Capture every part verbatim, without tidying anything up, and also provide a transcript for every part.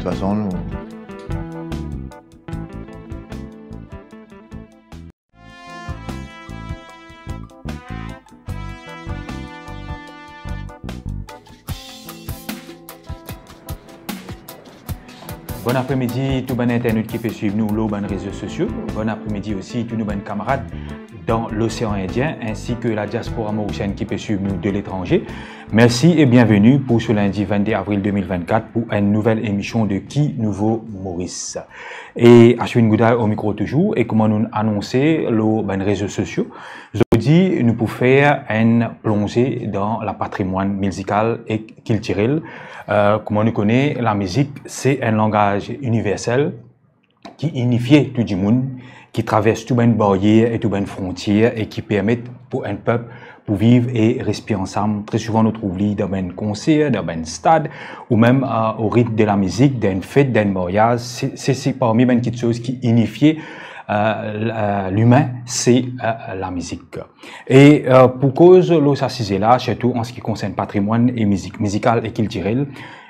Fason, nou... Bon apremidi tou bann internot ki pe swiv nou lor bann rezo sosio. Bon apremidi osi tou nou bann kamarad dan Losean Indien, insi ke la diaspora morisienn ki pe swiv nou de letranze. Mersi e bienveni pou se lindi vennde avril de mil vennkat pou enn nouvel emision de Ki Nouvo Moris. E Ashwin Goudal o mikro touzour, e kouma nou anonse lor bann rezo sosio, zordi nou pou fer enn plonze dan lapatrimwann mizikal ek kiltirel. Eh, kouma nou kone, lamizik se enn langaz iniversel ki inifie tou dimoun, ki travers tou bann baryer e tou bann frontier e ki permet pou enn pep pou viv e respire ansam. Tre souvan nou trouv li dan bann konser, dan bann stad, ou mem, eh, o ritm de lamizik, dan enn fet, dan enn maryaz. Se, se, se parmi bann kiksoz ki inifie, eh, l-, eh, limin, se, eh, lamizik. E, eh, pou koz lor sa size la, sirtou an se ki konsern patrimwann e mizik, mizikal e kiltirel,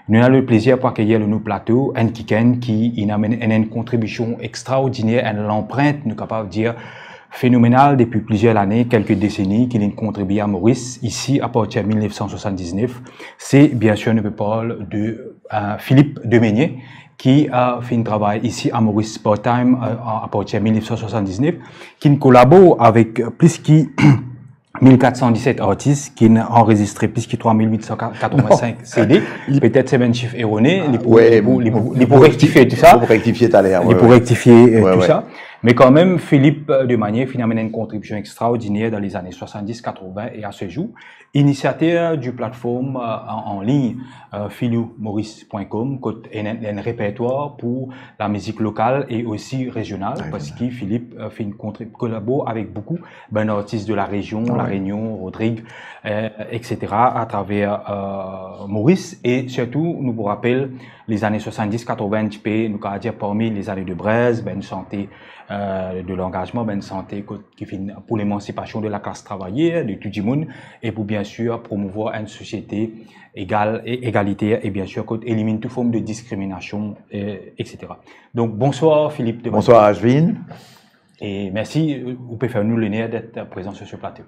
nou ena leplezir pou akeyir lor nou plato enn kikenn ki inn amenn enn, enn kontribision extraordiner, enn lanprint, nou kapav dir, fenomenal depi plizier lane, kelke deseni, ki linn kontribie a Moris, isi, apartir mil nef san swasann-diznef. Se, biensir, nou pe parl de, eh, Philippe Demenier, ki, eh, finn travay isi a Moris part-time, eh, a, apartir mil nef san swasann-diznef, ki'nn kolabor avek plis ki mil kat san diset artis, ki'nn anrezistre plis ki trwa mil wit san katrovin-sink CD. Petet se bann sif erone, li pou, li pou, li pou, li pou rektifie tou sa. Li pou rektifie taler, li pou rektifie, eh, tou sa. Me kanmem, Philippe, eh, Demenier finn amenn enn kontribision extraordiner dan lezane swasann-dis, katrovin e a se zour, inisiater di platform, eh, an, an lign, eh, filou moris pwin kom, kot ena enn, enn repertwar pou lamizik lokal e osi rezional, parski Philippe, eh, finn kontrib-, kolabor avek boukou bann artis de la rezion, La Réunion, Rodrig, eh, et cetera, atraver, eh, Moris. E sirtou, nou pou rapel, lezane swasann-dis, katrovin, ti pe, nou kapav dir, parmi lezane de brez, bann sante, eh, de langazman, bann sante kot ki finn pou lemansipasion de laklas travayer, de tou dimoun, e pou, biensir, promouvwar enn sosiete egal e egaliter, e, biensir, kot eliminn tou form de diskriminasion, eh, et cetera. Donk, bonswar, Philippe Demenier. Bonswar, Ashwin. E mersi, eh, ou pe fer nou loner d'être prezan sur ce plateau.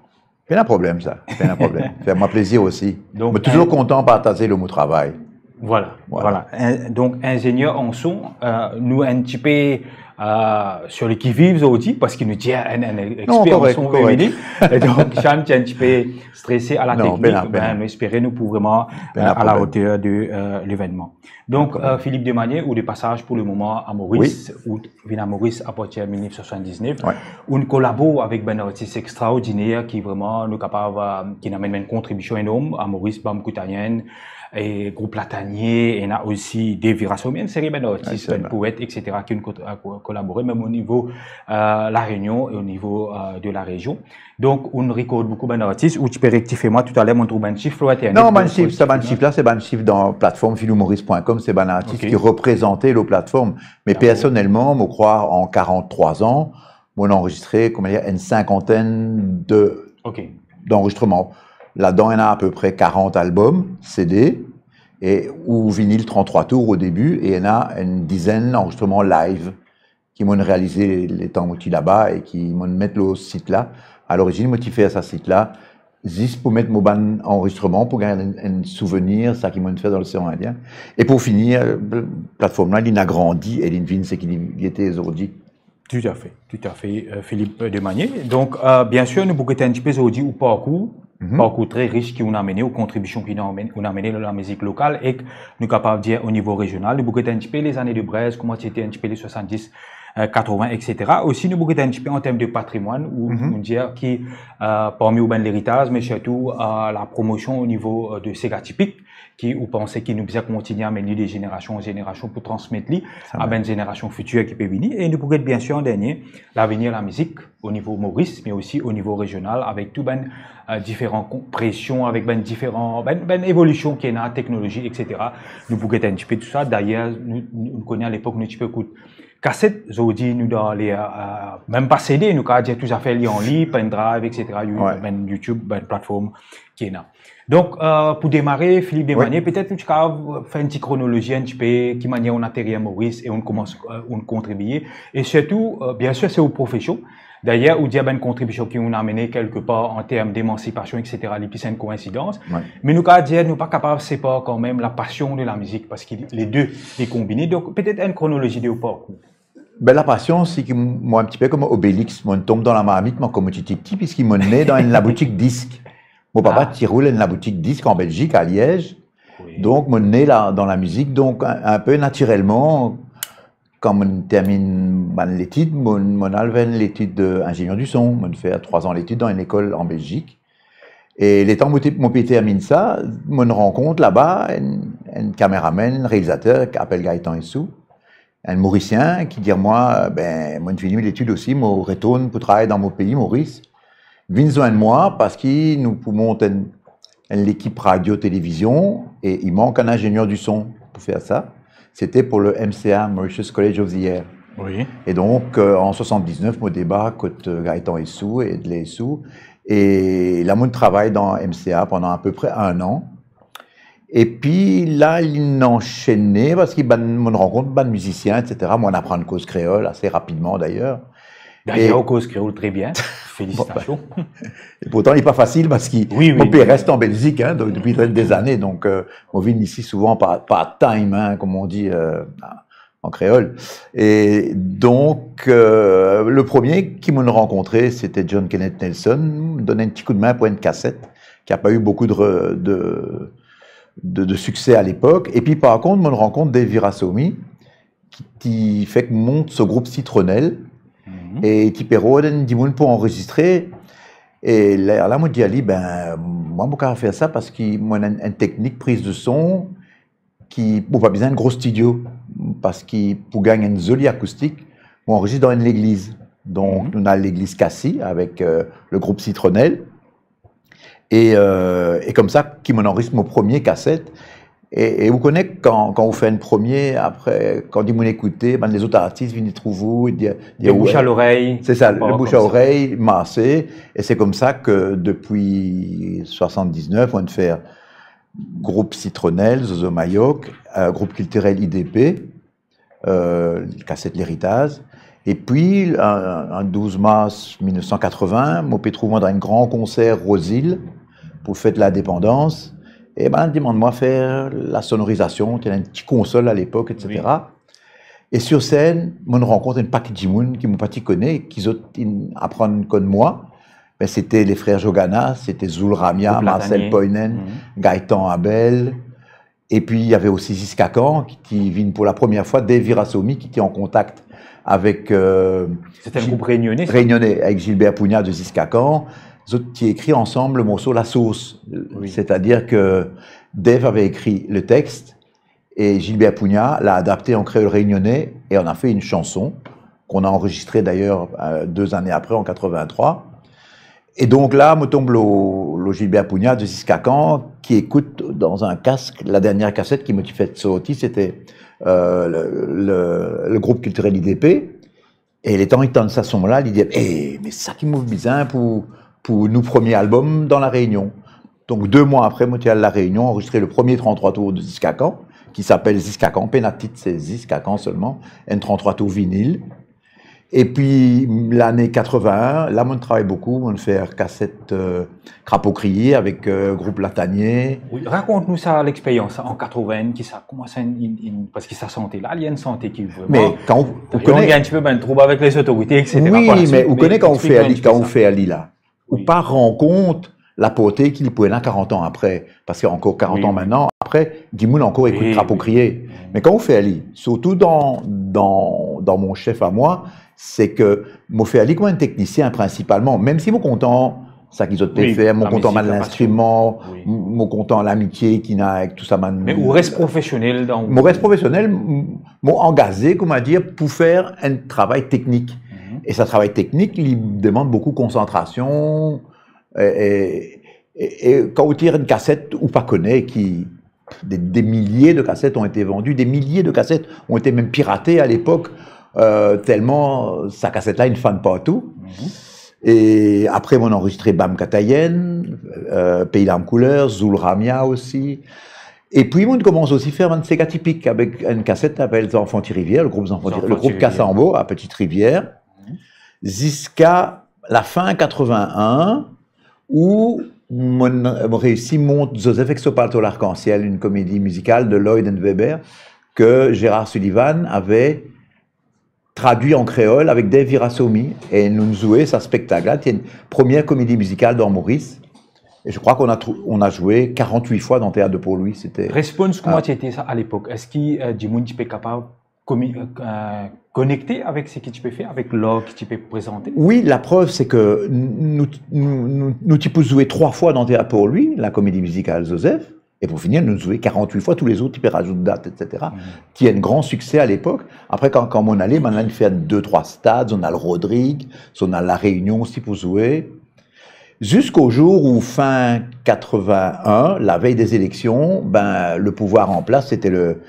Pena problem, sa. Pena problem. Fer mwa plezir osi. Donk, mo touzour kontan partaze lor mo travay. Vwala, vwala. Vwala. Eh, donk, ingénieur en son, eh, nou enn tipe, eh, sur le qui-vive zordi, parski nou ti ena enn, enn eksper an son, korek, korek. E donk, Jean ti enn tipe strese a la teknik, pena, pena. Ben, nou espere nou pou vreman, eh, à la hauteur de, eh, l'événement. Donk, eh, Philippe Demenier, ou de pasaz pou le moman a Moris, ou vinn a Moris apartir mil nef san swasann-diznef. Wi. Ou'nn kolabor avek bann artis extraordiner ki vreman nou kapav, eh, ki inn amenn enn kontribision enorm a Moris, Bam Koutayenn, e group Latanie, ena osi Dave Virasomie, enn seri bann artis, bann poet, et cetera, ki'nn ko-, eh, ko-, kolabore, mem o nivo, eh, La Réunion e o nivo, eh, de la rezion. Donk, ou'nn rekord boukou bann artis, ou ti pe rektifie mwa toutaler, mo'nn trouv bann sif lor internet. Non, bann sif, sa bann sif la, se bann sif dan platform filou moris pwin kom, se bann artis ki reprezante lor platform. Me personelman, mo krwar an karant-trwa an, mo'nn anrezistre, kouma dir, enn sinkantenn de, d'anrezistreman. Ladan, ena apepre karant albom, CD, e ou vinil trant-trwa tour o debi, e ena enn dizenn anrezistreman live ki mo'nn realize letan mo ti laba e ki mo'nn met lor sit la. A lorizinn, mo ti fer sa sit la zis pou met mo bann anrezistreman, pou gagn enn, enn souvenir, sa ki mo'nn fer dan Losean Indien. E pou fini, eh, platform la, li'nn agrandi e li'nn vinn seki li, li ete zordi. Toutafe, toutafe, eh, Philippe Demenier. Donk, eh, biensir, nou pou get enn tipe zordi ou parkour, parkour tre ris ki ou'nn amene, ou kontribision ki ou'nn amene, ou'nn amene lor lamizik lokal, ek nou kapav dir o nivo rezional. Nou pou get enn tipe lezane de brez, kouma ti ete enn tipe le swasann-dis, eh, katrovin, et cetera. Osi, nou pou get enn tipe an term de patrimwann, ou, ou dir ki, eh, parmi ou bann leritaz, me sirtou, eh, la promosion o nivo, eh, de sega tipik, ki ou panse ki nou bizin kontigne amenn li de zenerasion an zenerasion pou transmet li a bann zenerasion fitir ki pe vini. E nou pou get, biensir, an dernie, lavenir lamizik o nivo Moris, me osi o nivo rezional, avek tou bann, eh, diferan kon-, presion, avek bann diferan, bann, bann evolision ki ena, teknolozi, et cetera. Nou pou get enn tipe tou sa. Dayer, nou, nou, nou kone alepok, nou ti pe ekout kaset, zordi nou dan le, eh, mem pa CD, nou kapav dir tou zafer li an lign, pendrive, et cetera. You-, bann YouTube, bann platform ki ena. Donk, euh, pou demare, Philippe Desmanié, petet ou ti kapav fer enn ti kronolozi enn tipe, ki manier ou'nn aterir Moris e ou'nn koumans, euh, ou'nn kontribie. E sirtou, euh, biensir, se ou profesion. Dayer, ou dir, ben, enn kontribision ki ou'nn amene kelkepar an term demansipasion, et cetera, li plis enn koinsidans. Me nou kapav dir, nou pa kapav separ kanmem la pasion de la mizik, parski le de li konbine. Donk, petet enn kronolozi de ou parkour. Ben, la pasion, se ki mo enn tipe kouma Obélix, mo tonm dan lamarmit, mo kouma ti tipti, piski mo ne dan enn laboutik disk. Mo papa ti roul enn laboutik disk an Belzik, a Liez. Donk, mo ne la, dan lamizik. Donk, enn, enn pe natirelman, kan mo terminn bann letid, mo, mo al fer enn letid, euh, ingénieur du son. Mo fer trwa an letid dan enn lekol an Belzik. E letan mo te, mo pe terminn sa, mo rankontre laba enn, enn kameramenn, enn realizater ki apel Gaëtan Hessou, enn Morisien, ki dir mwa, ben, mo fini mo letid osi, mo retourn pou travay dan mo pei, Moris. Vinn zwenn mwa, parski nou pou mont enn, enn lekip radio televizion, e li mank enn ingénieur du son pou fer sa. Sete pou le M C A, Mauritius College of the Air. E donk, euh, an swasann-diznef, mo debark kot, euh, Gaëtan Hessou e Edley Hessou. E la, mo travay dan M C A pandan apepre enn an. Epi la, li ansene, parski bann, mo rankontre bann mizisien, et cetera. Mo aprann koz kreol ase rapidman, dayer. Dayer, ou koz kreol tre bien. Felisitation. E pourtan, li pa fasil, parski mo pe res an Belzik, hein, donk, depi de zane. Donk, euh, mo vinn isi souvan par, part-time, hein, comme on dit, euh, en créole. E donk, euh, le premie ki mo rankontre, sete John Kenneth Nelson, donn enn ti koudmin pou enn kaset, ki a pa eu boukou de re-, de, de, de sikse a lepok. Epi, par kont, mo rankontre Dave Viraswamy, ki ti fek mont so group Citronelle, e ti pe rod enn dimoun pou anrezistre. E la, la, mo dir a li, ben, mwa, mo kapav fer sa, parski mo ena enn, enn teknik priz de son, ki, mo pa bizin enn gro stidio, parski pou gagn enn zoli akoustik, mo anrezistre dan enn legliz. Donk, nou al legliz Cassis avek, euh, le group Citronelle. E, euh, e koumsa ki mo anrezistre mo premie kaset. E, e ou kone, kan, kan ou fer enn premie, apre, kan dimoun ekoute, bann lezot artis vinn trouv ou, dir, dir, le bouche à l'oreille, se sa, le bouche à oreille, marse. E se koumsa ki, depi swasann-diznef, mo fer group Citronelle, Zozo Mayoc, euh, group kiltirel I D P, euh, kaset L'Héritage. Epi, an, an douz mars mil nef san katrovin, mo pe trouv mwa dan enn gran konser Rosil pou fet lindepandans. E bann dimann mwa fer lasonorizasion, ti ena enn ti konsol a lepok, et cetera. E sir senn, mo rankontre enn pake dimoun ki mo pa ti kone, ki zot inn aprann konn mwa. Ben, sete le frer Jogana, sete Zoul Ramia, Marcel Poinen, Gaëtan Abel. Epi, ti ena osi Ziskakan, ki ti vinn pou la premie fwa, Dave Viraswamy, ki ti an kontak avek, euh, Gil-, renyone, avek Gilbert Punia de Ziskakan. Zot ti ekri ansam le morso La Source. Setadir ki Dave ave ekri le text, e Gilbert Punia la adapte an kreol renyone e ann fer enn sanson ki nou anrezistre dayer, euh, de zane apre, an katrovin-trwa. E donk la, mo tonm lor, lor Gilbert Punia de Ziskakan, ki ekout dan enn kask, la dernie kaset ki mo ti fer sorti, sete, euh, le, le, le group kiltirel I D P. E letan li tann sa son la, li dir, "Eh, me sa ki mo bizin pou, pou nou premie albom dan La Rényon." Donk, de mwa apre, mo ti al La Rényon, anrezistre le premie trant-trwa tour de Ziskakan, ki apel Ziskakan, pena tit, se Ziskakan selman, enn trant-trwa tour vinil. Epi, lane katrovin-enn, la, mo travay boukou, mo fer kaset, euh, Krapo Kriye avek, euh, group Latanie. Wi, rakont nou sa, lexperyans an katrovin-enn, ki sa, kouma sa inn, inn, inn, parski sa sante la, li enn sante ki vreman... Me kan ou, ou kone, li enn tipe bann troub avek lezotorite, et cetera. Wi, me ou kone kan ou fer li, kan ou fer li la, ou pa rann kont laporte ki li pou ena karant an apre, parski ankor karant an mintnan, apre, dimoun ankor ekout Krapo Kriye. Me kan ou fer li, sirtou dan, dan, dan mo sef a mwa, se ki mo fer li kouma enn teknisien prinsipalman, mem si mo kontan sa ki zot pe fer, mo kontan bann linstriman, mo kontan lamitie ki ena avek tou sa bann... Me ou res profesionel dan... Mo res profesionel, m-, mo angaze, kouma dir, pou fer enn travay teknik. E sa travay teknik, li demann boukou konsantrasion, e, e, e, e kan ou tir enn kaset ou pa kone, ki, des, des milliers de cassettes ont été vendues, des milliers de cassettes ont été même piratées à l'époque, euh, telman sa kaset la inn fann partou. E apre, mo'nn anrezistre Bam Katayenn, euh, Pei Larm Kouler, Zoul Ramia osi. E pi, mo'nn koumans osi fer bann sega tipik avek enn kaset apel Zanfan Ti Rivier, le group Zanfan Ti, Zanfan le group Ti Rivier. Kasambo a Petite Rivière, ziska lafin katrevin-enn, ou mo'nn, mo'nn reisi mont Zozef ek so palto larkansiel, enn komedi mizikal de Lloyd and Webber, ke Gérard Sullivan ave tradwi an kreol avek Dave Viraswamy, e nou'nn zwe sa spektak la, ti enn premie komedi mizikal dan Moris. E je crois qu'on a trou-, on a joué quarante-huit fois dans le théâtre de Port-Louis. C'était, Respons, kouma ti ete sa alepok? Eski, euh, dimoun ti pe kapav komi-, euh, konekte avek seki ti pe fer, avek lar ki ti pe prezante? Wi, laprev, se ke nou, nou, nou, nou ti pou zwe trwa fwa dan teat Port-Louis, la komedi mizikal Zozef, e pou fini, nou zwe karant-wit fwa, tou lezot ti pe razout dat, et cetera. Ti enn gran sikse alepok. Apre, kan, kan mo'nn ale, mo'nn al fer de, trwa stad, zot al Rodrig, zot al La Réunion osi pou zwe. Ziska zour ou fin katrevin-enn, la vey de zeleksion, ben, le pouvwar an plas, sete le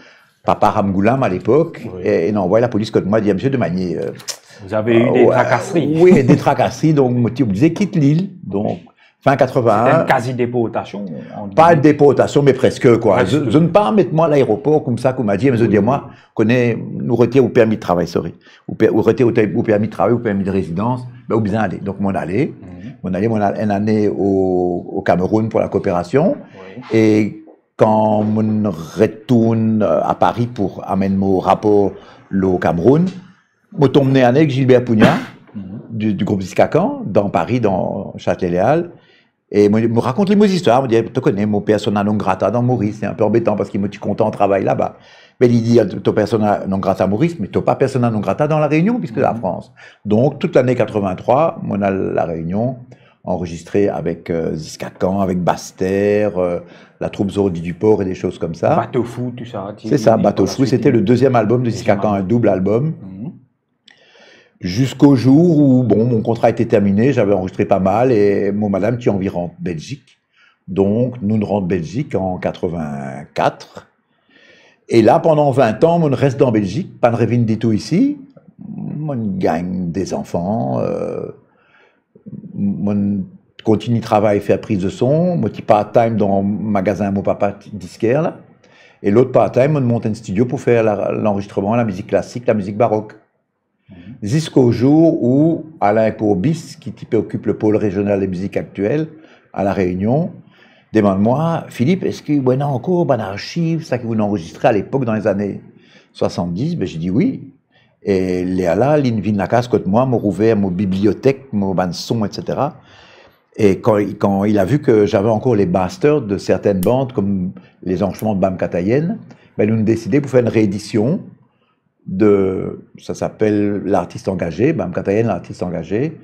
papa Ramgoolam alepok, wi, e, e inn anvway lapolis kot mwa, dir, "Monsieur Demagny, euh, vous avez eu des tracasseries." Wi, de trakasri, donk mo ti oblize kit lil. Donk, fin katrevin-enn. C'était une quasi-déportation, on dit. Pa deportasion, me preske, kwa. Preske. Zot, zot pa met mwa laeropor koumsa, kouma dir, me zot dir mwa, "Kone, nou retir ou permi de travay, sorry. Ou per-, ou retir ou, ou permi de travay, ou permi de rezidans, ben, ou bizin ale." Donk, mo'nn ale. Mo'nn ale, mo'nn al enn ane o, o Kameroun pou la kooperasion. Wi. E kan mo'nn retourn, euh, a Pari pou amenn mo rapor lor Kameroun, mo tonm ne a ne ek Gilbert Pugna, du, du group Ziskakan, dan Pari, dan Châtelet-Les Halles. E mo, mo rakont li mo zistwar, mo dir, "To kone, mo persona non grata dan Moris, se inpe anbetan parski mo ti kontan travay laba." Me li dir, "To persona non grata Moris, me to pa persona non grata dan La Réunion, piski La Frans." Donk, tout lane katrevin-trwa, mo'nn al La Réunion, anrezistre avek, euh, Ziskakan, avek Baster, euh, la troupe Zordi du Port et des choses comme ça. Bateau Fou, tout ça, ti, ti, voilà, Bateau Fou, c'était le deuxième album de Ziskakan, un double album. Ziska zour ou, bon, mon kontra ete termine, j'avais enregistré pas mal e mo madam ti anvi rant Belzik. Donk, nou rant Belzik an katrevin-kat. E la, pandan vin-tan, mo'nn res dan Belzik, pa'nn revinn ditou isi. Mo'nn gagn de zanfan, euh, mo'nn kontign travay, fer priz de son. Mo ti part-time dan magazin mo papa ti, disker la. E lot part-time, mo'nn mont enn stidio pou fer la, lanrezistreman lamizik klasik, lamizik barok. Ziska zour ou Alain Courbis, ki ti pe okip le pôle régional de musique actuelle à La Réunion, demann mwa, "Philippe, eski ou ena ankor bann archiv, sa ki ou anrezistre alepok dan lezane swasanndis?" Ben, je dis, "Wi." E lerla, li'nn vinn lakaz kot mwa, mo rouver mo bibliotek, mo bann son, et cetera. Et quand, quand il a vu que j'avais encore les masters de certaines bandes, comme les enregistrements de Bam Katayenn, ben, nou'nn deside pou fer enn reedision de, ça s'appelle L'artiste engagé, Bam Katayenn, L'artiste engagé.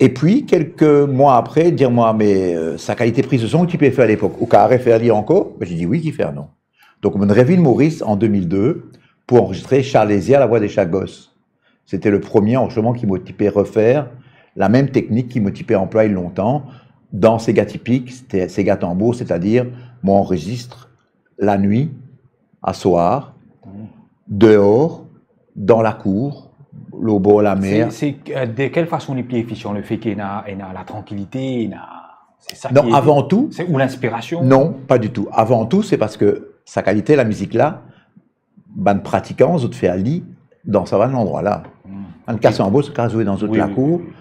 E pi, kelke mwa apre, dir mwa, "Me, euh, sa kalite priz de son ki ou ti pe fer alepok, ou kapav refer li ankor?" Ben, je dis, "Wi, kifer non." Donk, mo'nn revinn Moris an de mil de pou anrezistre Charlesia, La Voix de Chagos. C'était le premier enregistrement ki mo ti pe refer la mem teknik ki mo ti pe anplway lontan dan sega tipik, sete sega tanbour, c'est-à-dire mo anrezistre lanwit, aswar, deor, dan lakour, lor bor lamer. C'est, c'est, euh, de quelle façon li pli efisian, le fait qu'il y a, il y a la tranquillité, il y a, c'est ça qui est... Non, avant tout, c'est, ou l'inspiration? Non, pas du tout. Avant tout, c'est parce que sa kalite lamizik la, bann pratikan, zot fer li dan sa bann landrwa la. Bann kas anbo, zot kapav zwe dan zot lakour. Wi, wi, wi.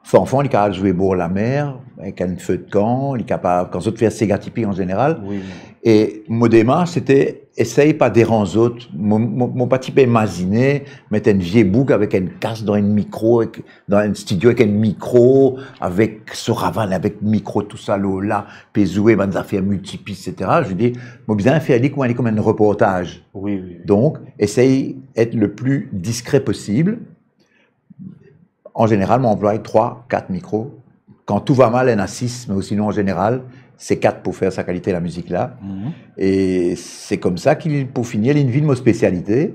Fanfan, li kapav zwe bor lamer, avek enn fe de kan, li kapav, kan zot fer sega tipik an zeneral. Wi, wi. E mo demars, sete esey pa deranz zot. Mo, mo, mo pa ti pe imazine met enn vie boug avek enn kas dan enn mikro, avek dan enn stidio ek enn mikro, avek so ravann, avek mikro, tousala, pe zwe bann zafer miltipis, et cetera. Je dis, mo bizin fer li kouma li, kouma enn reportaz. Wi, wi, wi. Donk, esey et le pli diskre posib. An zeneral, mo anplway trwa, kat mikro. Kan tou va mal, ena sis, me sinon, an zeneral, se kat pou fer sa kalite lamizik la. E se koumsa ki, pou fini, li vinn mo spesialite.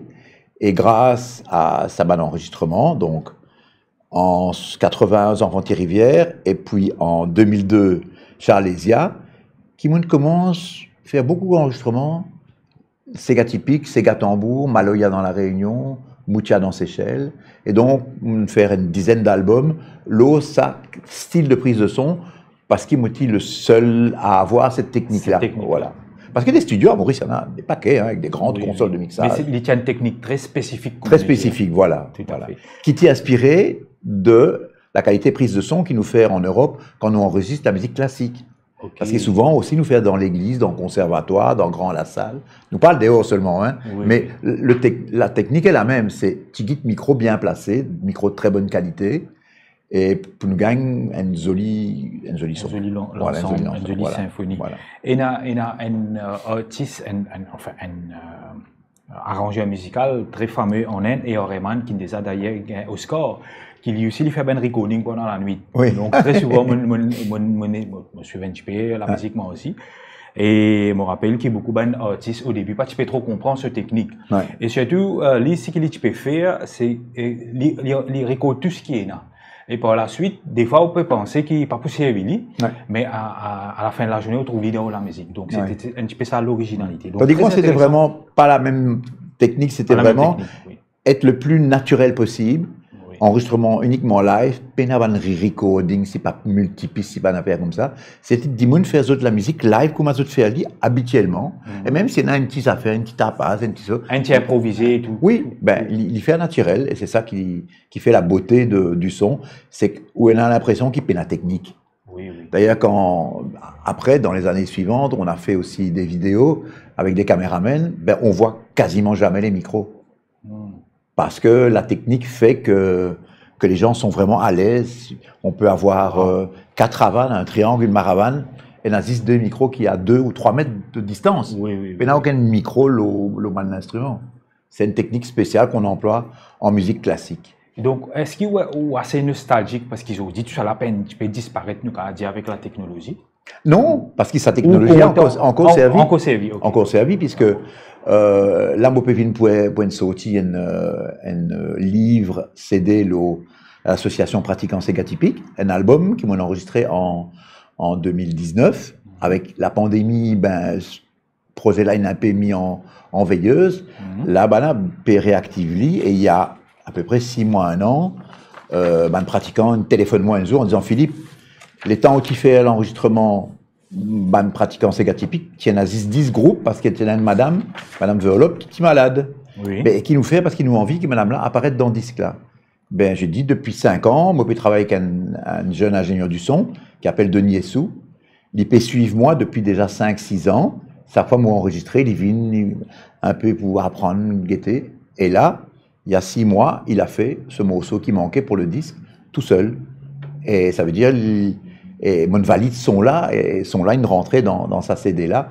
E gras a sa bann anrezistreman, donk, an katrevin-enn Zanfan Ti Rivier, epi an de mil de Charlesia, ki mo'nn koumans fer boukou anrezistreman, sega tipik, sega tanbour, maloya dan La Réunion, Moutia dan Sesel. E donk, nou fer enn dizenn d'albom lor sa stil de priz de son, parski mo ti le sel a avoir set teknik la. Set teknik la. Vwala. Parski de studio a Moris, ena de pake, hein, avek de gran konsol de miksaz. Wi, wi. Me se, li ti enn teknik tre spesifik, kouma nou dir. Tre spesifik, vwala. Toutafe. Ki ti inspire de la kalite priz de son ki nou fer an Erop kan nou anrezistr lamizik klasik. Ok. Parski souvan osi nou fer dan legliz, dan konservatwar, dan gran lasal. Nou parl deor selman, hein, wi, me le tek-, la teknik est la mem, se ti git mikro bien plase, mikro tre bonn kalite, e pou nou gagn enn zoli, enn zoli son. Enn zoli lan-, vwala, enn lansanm, zoli lansanm, enn zoli sinfoni. Vwala. Ena, ena enn, euh, artis, enn, enn, anfin, enn, euh, aranzer mizikal tre fame an Inn, A R Rahman, ki deza dayer gagn Oscar, ki li osi li fer bann recording pandan lanwit. Wi. Donk tre souvan, mo, mo, mo, mo, mo, mo swiv enn tipe lamizik mwa osi. E mo rapel ki boukou bann artis o debi pa ti pe tro konpran so teknik. Wi. E sirtou, euh, li, seki li ti pe fer, se, euh, li, li, li rekord tou seki ena. E par laswit, defwa ou pe panse ki pa pou servi li, wi, me a, a, a lafin de lazourne, ou trouv li dan lamizik. Donk, wi, sete enn tipe sa lorizinalite. Donk, tandis ke tre mwa, sete interesan. Sete vreman pa lamem teknik, sete vreman... Pa lamem teknik, wi. Être le plus naturel possible, wi, anrezistreman inikman live, pena bann re-recording, sipa miltipis, sipa zafer koumsa. Sete dimoun fer zot lamizik live kouma zot fer li abitielman. Mhm. E mem si ena enn ti zafer, enn ti tapaz, enn ti so. Enn ti inprovize e tou. Wi, ben, li, li fer natirel, e se sa ki, ki fer labote de, du son, se ke ou ena linpresion ki pena teknik. Wi, wi. D'ailleurs, quand, après, dans les années suivantes, on a fait aussi des vidéos avec des caméramans, ben, on voit quasiment jamais les micros. Hmm. Parce que la technique fait que, que les gens sont vraiment à l'aise. On peut avoir, euh, quatre Havane, un triangle, une Maravane, et on a juste deux micros qui à deux ou trois mètres de distance. Wi, wi, wi. Pena okenn mikro lor, lor bann instriman. C'est une technique spéciale qu'on emploie en musique classique. Donk, eski ou, ou ase nostalzik, parski zordi tousala pe, pe disparet, nou kapav dir, avek lateknolozi? Non, parski sa teknolozi ankor, ankor servi. Ankor servi, ok. Ankor servi, puisque, euh, la, mo pe vinn pou, pou enn sorti enn, euh, enn, euh, liv, C D, lor Lasosiasion Pratikan Sega Tipik, enn albom ki mo'nn anrezistre an, an de mil diznef. Avek lapandemi, ben, proze la inn inpe mi an, an veyez. Mhm. La, bann la pe reaktiv li, e il y a à peu près six mois, un an, euh, bann pratikan inn telefonn mwa enn zour an dizan, "Philippe, letan ou ti fer lanrezistreman bann pratikan Sega Tipik, ti ena zis dis group, parski ti ena enn madam, madam Verlop, ki ti malad." Wi. Be, ki nou fer, parski nou anvi ki madam la aparet dan disk la. Ben, je dis, depuis cinq ans, mo pe travay avek enn, enn zenn inzenier du son, ki apel Denis Essou. Li pe swiv mwa depi deza sink, sis an. Sak fwa mo anrezistre, li vinn, li, inpe pou aprann, gete. E la, il y a six mois, il a fait ce morceau qui manquait pour le disque, tout seul. E sa ve dir, li, e mo'nn valid son la, e son la, inn rantre dan, dan sa C D la.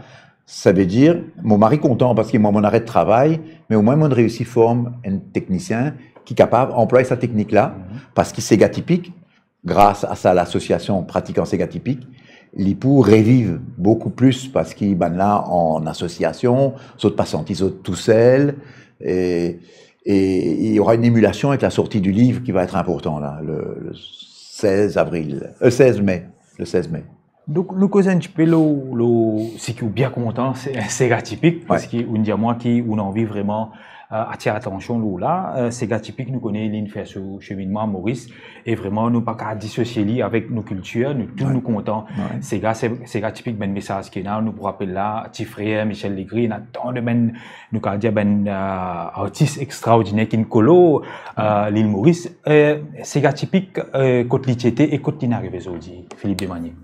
Sa ve dir, mo mari kontan parski mwa, mo'nn aret travay, me omwin mo'nn reisi form enn teknisien ki kapav anplway sa teknik la, mhm, parski Sega Tipik, gras a sa lasosiasion Pratikan Sega Tipik, li pou reviv boukou plis parski bann la an asosiasion, zot pa santi zot tousel, e, e il y aura une émulation avec la sortie du livre qui va être important là, le, le seize avril, euh, seize mai, le seize mai. Donk, nou koz enn tipe lor, lor seki ou bien kontan, se, Sega Tipik, wi, parski ou'nn dir mwa ki ou'nn anvi vreman, euh, atir latansion lor la. Euh, Sega Tipik, nou kone li'nn fer so seminnman Moris, e vreman, nou pa kapav disosie li avek nou kiltir, nou tou, wi, nou kontan. Wi. Sega, se, Sega Tipik, bann mesaz ki ena, nou pou rapel la, Ti Frer, Michel Legris, ena tan de bann, nou kapav dir bann, euh, artis extraordiner ki'nn kolo, euh, Lil Moris. Euh, Sega Tipik, euh, kot li ti ete e kot li'nn arive zordi, Philippe Demanié?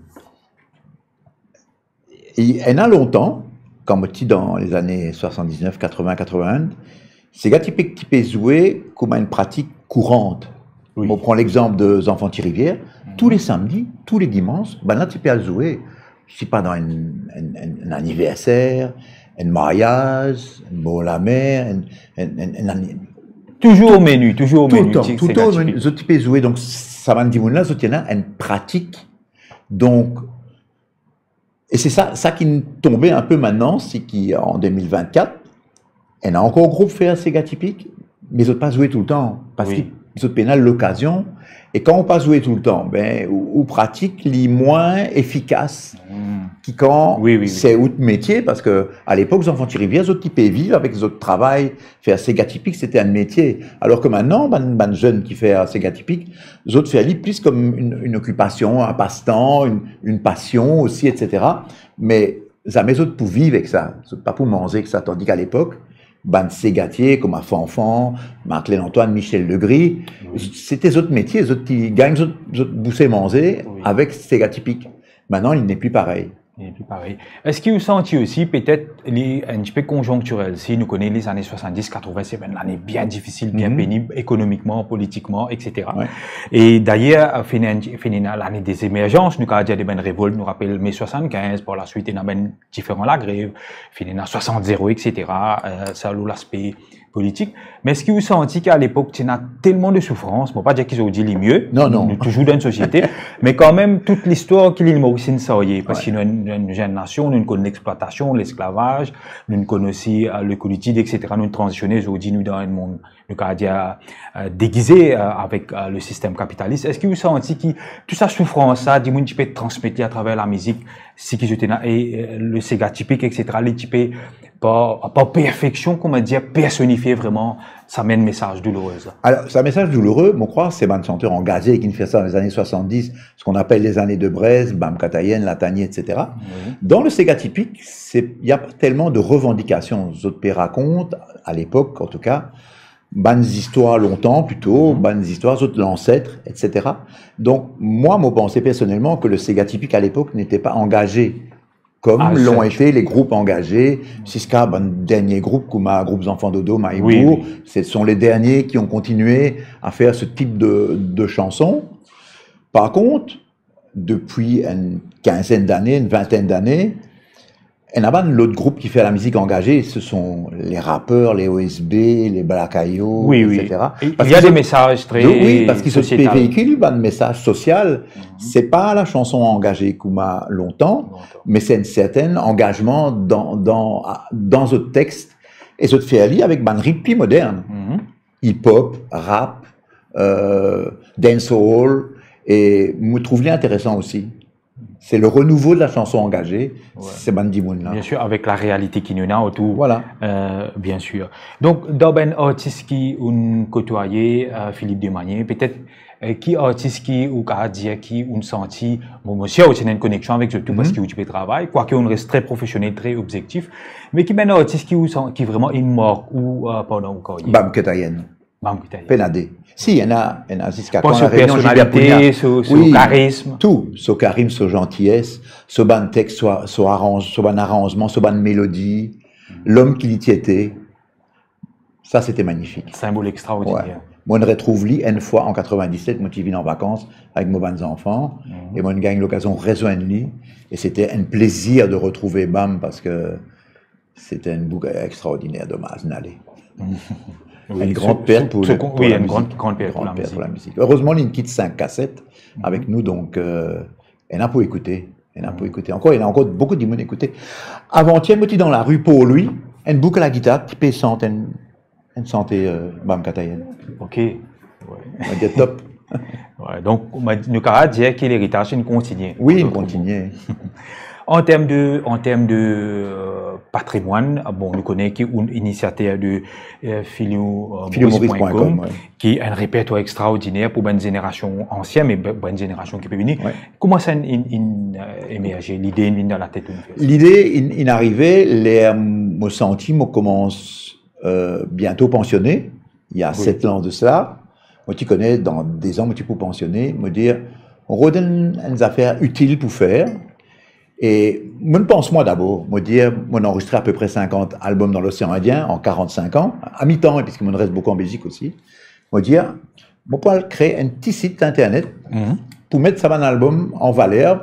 E ena lontan, kan mo ti dan lezane swasann-diznef, katreven, katreven-enn, Sega Tipik ti pe zwe kouma enn pratik kourant. Wi. Mo pran lexanp de Zanfan Ti Rivier. Mhm. Tou le samdi, tou le dimans, bann la ti pe al zwe, sipa dan enn, enn, enn, enn aniverser, enn maryaz, enn bor lamer, enn, enn, enn, enn ani-, touzour o meni, touzour o meni, toultan, ti, toultan Sega Tipik. Zot ti pe zwe, donk sa bann dimoun la, zot ti ena enn pratik. Donk, e se sa, sa ki'nn tonbe inpe mintnan, se ki an de mil vintkat, ena ankor group fer Sega Tipik, me zot pa zwe toultan, parski, wi, zot pena lokazion, e kan ou pa zwe toultan, ben, ou, ou pratik li mwin efikas, hmm, ki kan, wi, wi, wi, se out metie, parski alepok, zanfan Ti Rivier, zot ti pe viv avek zot travay, fer sega tipik, se ti enn metie. Alor ki aster, bann, bann zenn ki fer sega tipik, zot fer li plis kom enn, enn okipasion, enn pastan, enn, enn pasion osi, etsetera. Me zame zot pou viv ek sa, zot pa pou manze ek sa. Tandis ki alepok, bann segatie, kouma Fanfan, Marc-Lene Antoine, Michel Legris, wi, se ti zot metie, zot ti gagn zot, zot bouse manze, wi, avek sega tipik. Aster, li nepli parey. Li nepli parey. Eski ou santi osi, petet, li enn tipe konzonktirel, si nou kone lezane swasanndis, katreven, se bann lane bien difisil, bien, mhm, penib, ekonomikman, politikman, etsetera. Wi. E dayer, finn enn, finn ena lane de zemerzans, nou kapav dir de bann revolt, nou rapel me swasann-kinz, par laswit, ena bann diferan lagrev, finn ena swasant zero, etsetera, eh, sa lor laspe politik. Me eski ou santi ki alepok, ti ena telman de soufrans, mo pa dir ki zordi li mie, non, non, nou touzour dan enn sosiete, me kanmem, tou listwar ki Lil Moris inn sarye, parski, wi, nou, nou, nou enn nasion, nou konn lexplwatasion, lesklavaz, nou konn osi, eh, le kolektif, etsetera. Nou tranzisione, zordi nou dan enn mond, nou kapav dir, eh, degize, eh, avek, eh, le sistem kapitalis. Eski ou santi ki tou sa soufrans sa, dimoun ti pe transmet li atraver lamizik, seki zot ena, e, eh, le sega tipik, etsetera, li ti pe par, par perfeksion, kouma dir, personifie vreman sa mem mesaz doulourez la? Alor, sa mesaz doulourez, mo krwar, se bann santer angaze ki finn fer sa dan lezane swasanndis, ce qu'on appelle les années de braise, Bam Katayenn, Latanie, etsetera. Wi. Dan le sega tipik, se, ena pa telman de revandikasion. Zot pe rakont, alepok, an tou ka, bann zistwar lontan, plito, mhm, bann zistwar zot lanset, etsetera. Donk, mwa, mo panse personelman ki le sega tipik alepok n'était pas engagé, comme, ah, l'ont, certes, été les groupes engagés, ziska bann dernie group, kouma group Zanfan Dodo, Maïbourg, wi, wi, ce sont les derniers qui ont continué à faire ce type de, de chansons. Par contre, depuis une quinzaine d'années, une vingtaine d'années, ena bann lot group ki fer lamizik angaze, ce sont les rappeurs, les O S B, les Blackayo, wi, wi, etsetera. E parski il y a des messages très, wi, parski zot pe veikil bann mesaz sosial. Mhm. Se pa la chanson angaze kouma lontan, lontan, me se enn serten angazman dan, dan, dan zot text, e zot fer li avek bann ritm pli modern. Mhm. Hip-hop, rap, eh, dancehall, e mo trouv li interesan osi. C'est le renouveau de la chanson engagée, wi, se bann dimoun la. Bien sûr, avec la réalité ki nou ena otour. Voilà. Euh, bien sûr. Donk, dan bann artis ki ou'nn kotwaye, euh, Philippe Demanié, petet, euh, ki artis ki ou kapav dir ki ou'nn santi, bon, mo sir ou ti ena enn koneksion avek zot tou, mhm, parski ou ti pe travay, kwake ou'nn res tre profesionel, tre obzektif, me ki bann artis ki ou san-, ki vreman inn mark ou, euh, pandan ou karyer? Bam Katayenn. Bam Katayenn. Pena de. Si, ena, ena ziska kan, La Réunion, Gilbert Pounia. Pas so personalite, so, so, wi, karism. Tou, so karism, so zanties, so bann text, so, so aranz-, so bann aranzman, so bann melodi, lom ki li ti ete. Sa, se ti magnifik. Sinbol extraordiner. Wi. Mo'nn retrouv li enn fwa an katrevin-diset, mo ti vinn an vakans avek mo bann zanfan, mhm, e mo'nn gagn lokazion rezwenn li, e se ti enn plezir de retrouve Bam, parski se ti enn boug extraordiner, domaz, nale. Wi, enn gran pert pou, wi, enn gran, gran pert pou la mizik. Erezman, li'nn kit sink kaset avek nou, donk, euh, ena pou ekoute, ena pou ekoute. Ankor, ena ankor boukou dimoun ekoute. Avantier, mo ti dan lari Port-Louis, enn boug lagitar ki pe sant enn, enn sante, euh, Bam Katayenn. Ok. Wi. Mo dir top. Wi, donk, nou kapav dir ki leritaz inn kontinie. Wi, inn kontinie. An term de, an term de, euh, patrimwann, bon, nou kone ki ou inisiater de, euh, filio, euh, filio moris pwin kom, wi, ki enn repertwar extraordiner pou bann zenerasion ansien, me ba-, bann zenerasion ki pe vini. Wi. Kouma sa inn, inn, inn, euh, emerze, lide inn vinn dan latet ou? Lide inn, inn arive ler mo santi mo koumans, euh, biento pansione, il y a, wi, sept ans de cela. Mo ti kone dan de zan mo ti pou pansione, mo dir, mo rod enn, enn zafer itil pou fer. E mo'nn pans mwa dabor, mo dir, mo'nn anrezistre apepre sinkant albom dan Losean Indien an karant-sink an, a mitan, e piski mo'nn res boukou an Belzik osi. Mo dir, mo pou al kre enn ti sit internet, mhm, pou met sa bann albom an valer,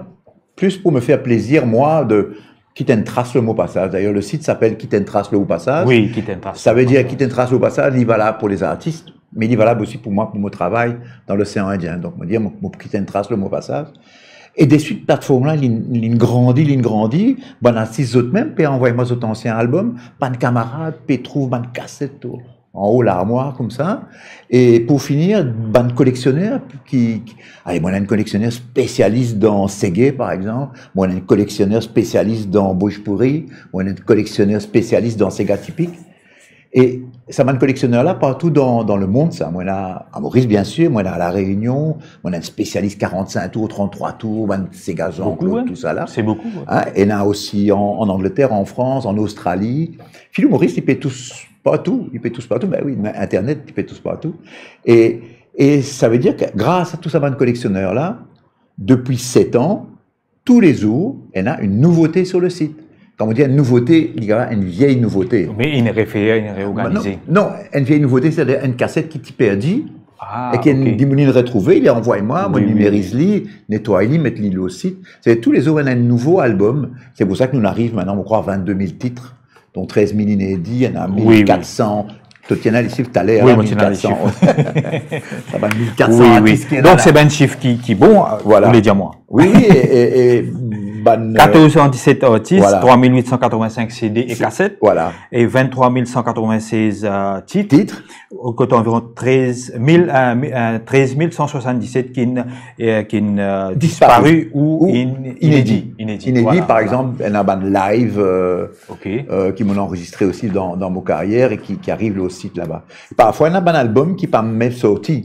plis pou mo fer plezir mwa de kit enn tras lor mo pasaz. D'ailleurs, le site s'appelle Kit enn tras lor ou pasaz. Wi, Kit enn tras lor ou pasaz. Sa ve dir kit enn tras lor ou pasaz, li valab pou lezartis, me li valab osi pou mwa, pou mo travay dan Losean Indien. Donk, mo dir, mo, mo pou kit enn tras lor mo pasaz. E deswit, platform la, li, li'nn grandi, li'nn grandi. Bann artis zot mem pe anvway mwa zot ansien albom. Bann kamarad pe trouv bann kaset tou. anlor larmwar koumsa. E pou finir, bann koleksioner ki, ki, ale, mo ena enn koleksioner spesialis dan sege, par exanp, mo ena enn koleksioner spesialis dan bhojpuri, mo ena enn koleksioner spesialis dan sega tipik. E sa bann koleksioner la partou dan, dan lemond, sa. Mo ena a Moris, bien sir, mo ena a La Reunion, mo ena enn spesialis karant-sink tour, trant-trwa tour, bann sega Jean-Claude, tou sa la. Se boukou, wi. Hein, ena osi an, an Angleter, an Frans, an Ostrali. Filo Moris, li pe tous partou, li pe tous partou, ben wi, internet, li pe tous partou. E, e sa ve dir ki gras a tou sa bann koleksioner la, depi set an, toulezour, ena enn nouvote sir le sit. Kan mo dir enn nouvote, li ena enn viey nouvote. Me enn refer, enn reorganize. Non, non, enn viey nouvote, setadir enn kaset ki ti perdi, Ah, e ki enn ok. dimoun inn retrouve, li anvoy mwa, mo Wi, wi, nimeriz li, netway li, met li lor sit. Se toulezour ena enn nouvo albom. Se pou sa ki nou ariv mintnan, mo krwar, vinn-de mil tit, dont trez mil inedi, ena Wi, wi. mil kat san. To ti ena le sif taler, Wi, la, mo ti ena le mil kat san. sif. Sa bann mil kat san Wi, wi. artis ki ena Donk, la. Se bann sif ki, ki bon, Voilà. Ou le dir mwa. Wi, wi, e, e, e bann, euh, Katorz san disset artis, Voilà. Trwa mil wit san katrovin-sink CD e kaset, Voilà. E vinn-trwa mil san katrovin-sez, euh, tit. Tit. Kot anviron trez mil, euh, mi-, euh, trez mil san swasant-diset ki'nn, euh, ki'nn, euh, Dispari. Dispari ou Ou in-, inedi. Inedi, Inedi, voilà, par voilà. Exanp, ena bann live, euh, Ok. euh, ki mo'nn anrezistre osi dan, dan mo karier e ki, ki ariv lor sit laba. Parfwa, ena bann albom ki pa mem sorti.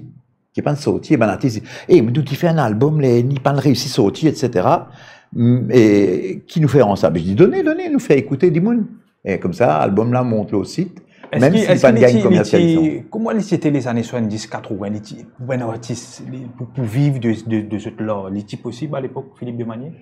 Ki pa'nn sorti, e bann artis dir, "Ey, me nou ti fer enn albom, li, li pa'nn reisi sorti, et cetera." Mm, e ki nou fer ansam? Li dir, "Done, done, nou fer ekoute dimoun." E koumsa, albom la mont lor sit, mem si li pa'nn gagn komersializasion. Kouma li ti ete lezane swasant-dis, katrovin, li ti, pou enn artis, li, pou, pou viv de, de, de zot lar, li ti posib alepok, Philippe Demanié?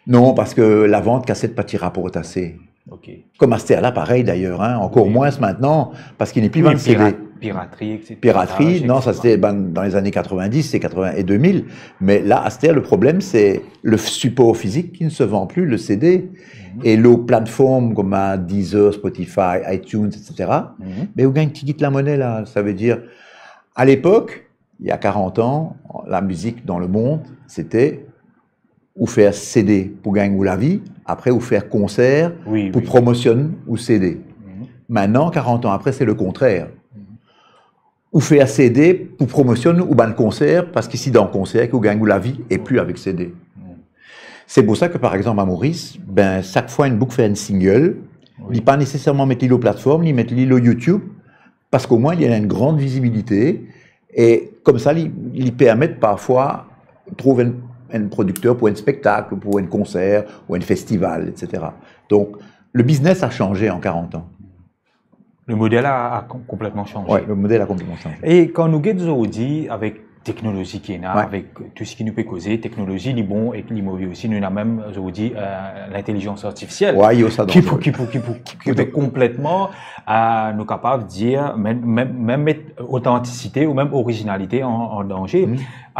Non, parski lavant kaset pa ti raport ase. Ok. Kouma aster la, parey dayer, hein, ankor mwins mintnan, parski li nepli vann CD. Piratri, et cetera. Piratri, non, sa se te bann, dan lezane katrovin-dis, se katrovin e de mil. Me la, aster, le problem, se le sipor fizik ki ne se vend plus, le CD. E lor platform kouma Deezer, Spotify, iTunes, et cetera, me ou gagn tigit lamone la. Sa ve dir, alepok, il y a quarante ans, la musique dans le monde, c'était ou fer CD pou gagn ou lavi, apre ou fer konser pou promosionn ou CD. Mintnan, karant an apre, se le kontrer. Ou fer CD pou promosionn ou bann konser, parski se dan konser ki ou gagn ou lavi e pli avek CD. Se pou sa ki, par exanp, a Moris, ben, sak fwa enn boug fer enn single, li pa neseserman met li lor platform, li met li lor YouTube, parski omwin li ena enn gran vizibilite, e koumsa li, li permet parfwa trouv enn, enn prodikter pou enn spektak, pou enn konser, ou enn festival, et cetera. Donk, le biznes a sanze an karant an. Le model a, a kon-, konpletman sanze. Wi, le model a konpletman sanze. E kan nou get zordi avek teknolozi ki ena, Wi. Avek tou seki nou pe koze, teknolozi, li bon ek li move osi. Nou ena mem zordi, euh, lintelizans artifisiel. Wi, yo sa Ki danzere. Pou, ki pou, ki pou, ki pou konpletman, euh, nou kapav dir, mem, mem, mem met otantisite ou mem orizinalite an, an danze.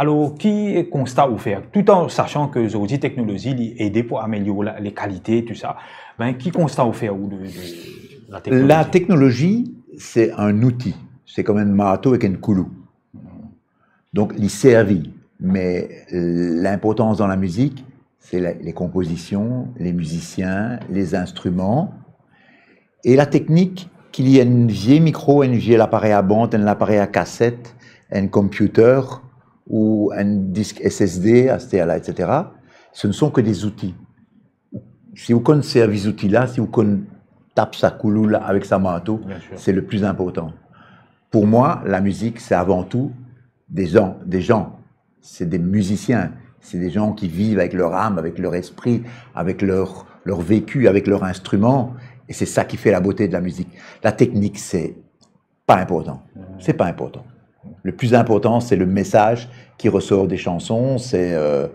Alor, ki konsta ou fer, tout an sasan ki zordi teknolozi li ede pou amelior la, lekalite, tou sa, ben, ki konsta ou fer ou de, de la teknolozi? La technologie, c'est un outil. C'est comme un marteau avec une koulou. Donk, li servi. Me linportans dan lamizik, se la, les compositions, les musiciens, les instruments, e la teknik, ki li enn vie mikro, enn vie laparey a band, enn laparey a kaset, enn computer, ou enn disk S S D, aster la, et cetera, ce ne sont que des outils. Si ou konn servi zouti la, si ou konn tap sa koulou la avek sa marto, Bien sûr. C'est le plus important. Pour moi, la musique, c'est avant tout des gens, des gens. C'est des musiciens, c'est des gens qui vivent avec leur âme, avec leur esprit, avec leur, leur vécu, avec leur instrument. Et c'est ça qui fait la beauté de la musique. La technique, c'est pas important. C'est pas important. Le plus important, c'est le message qui ressort des chansons. C'est, euh,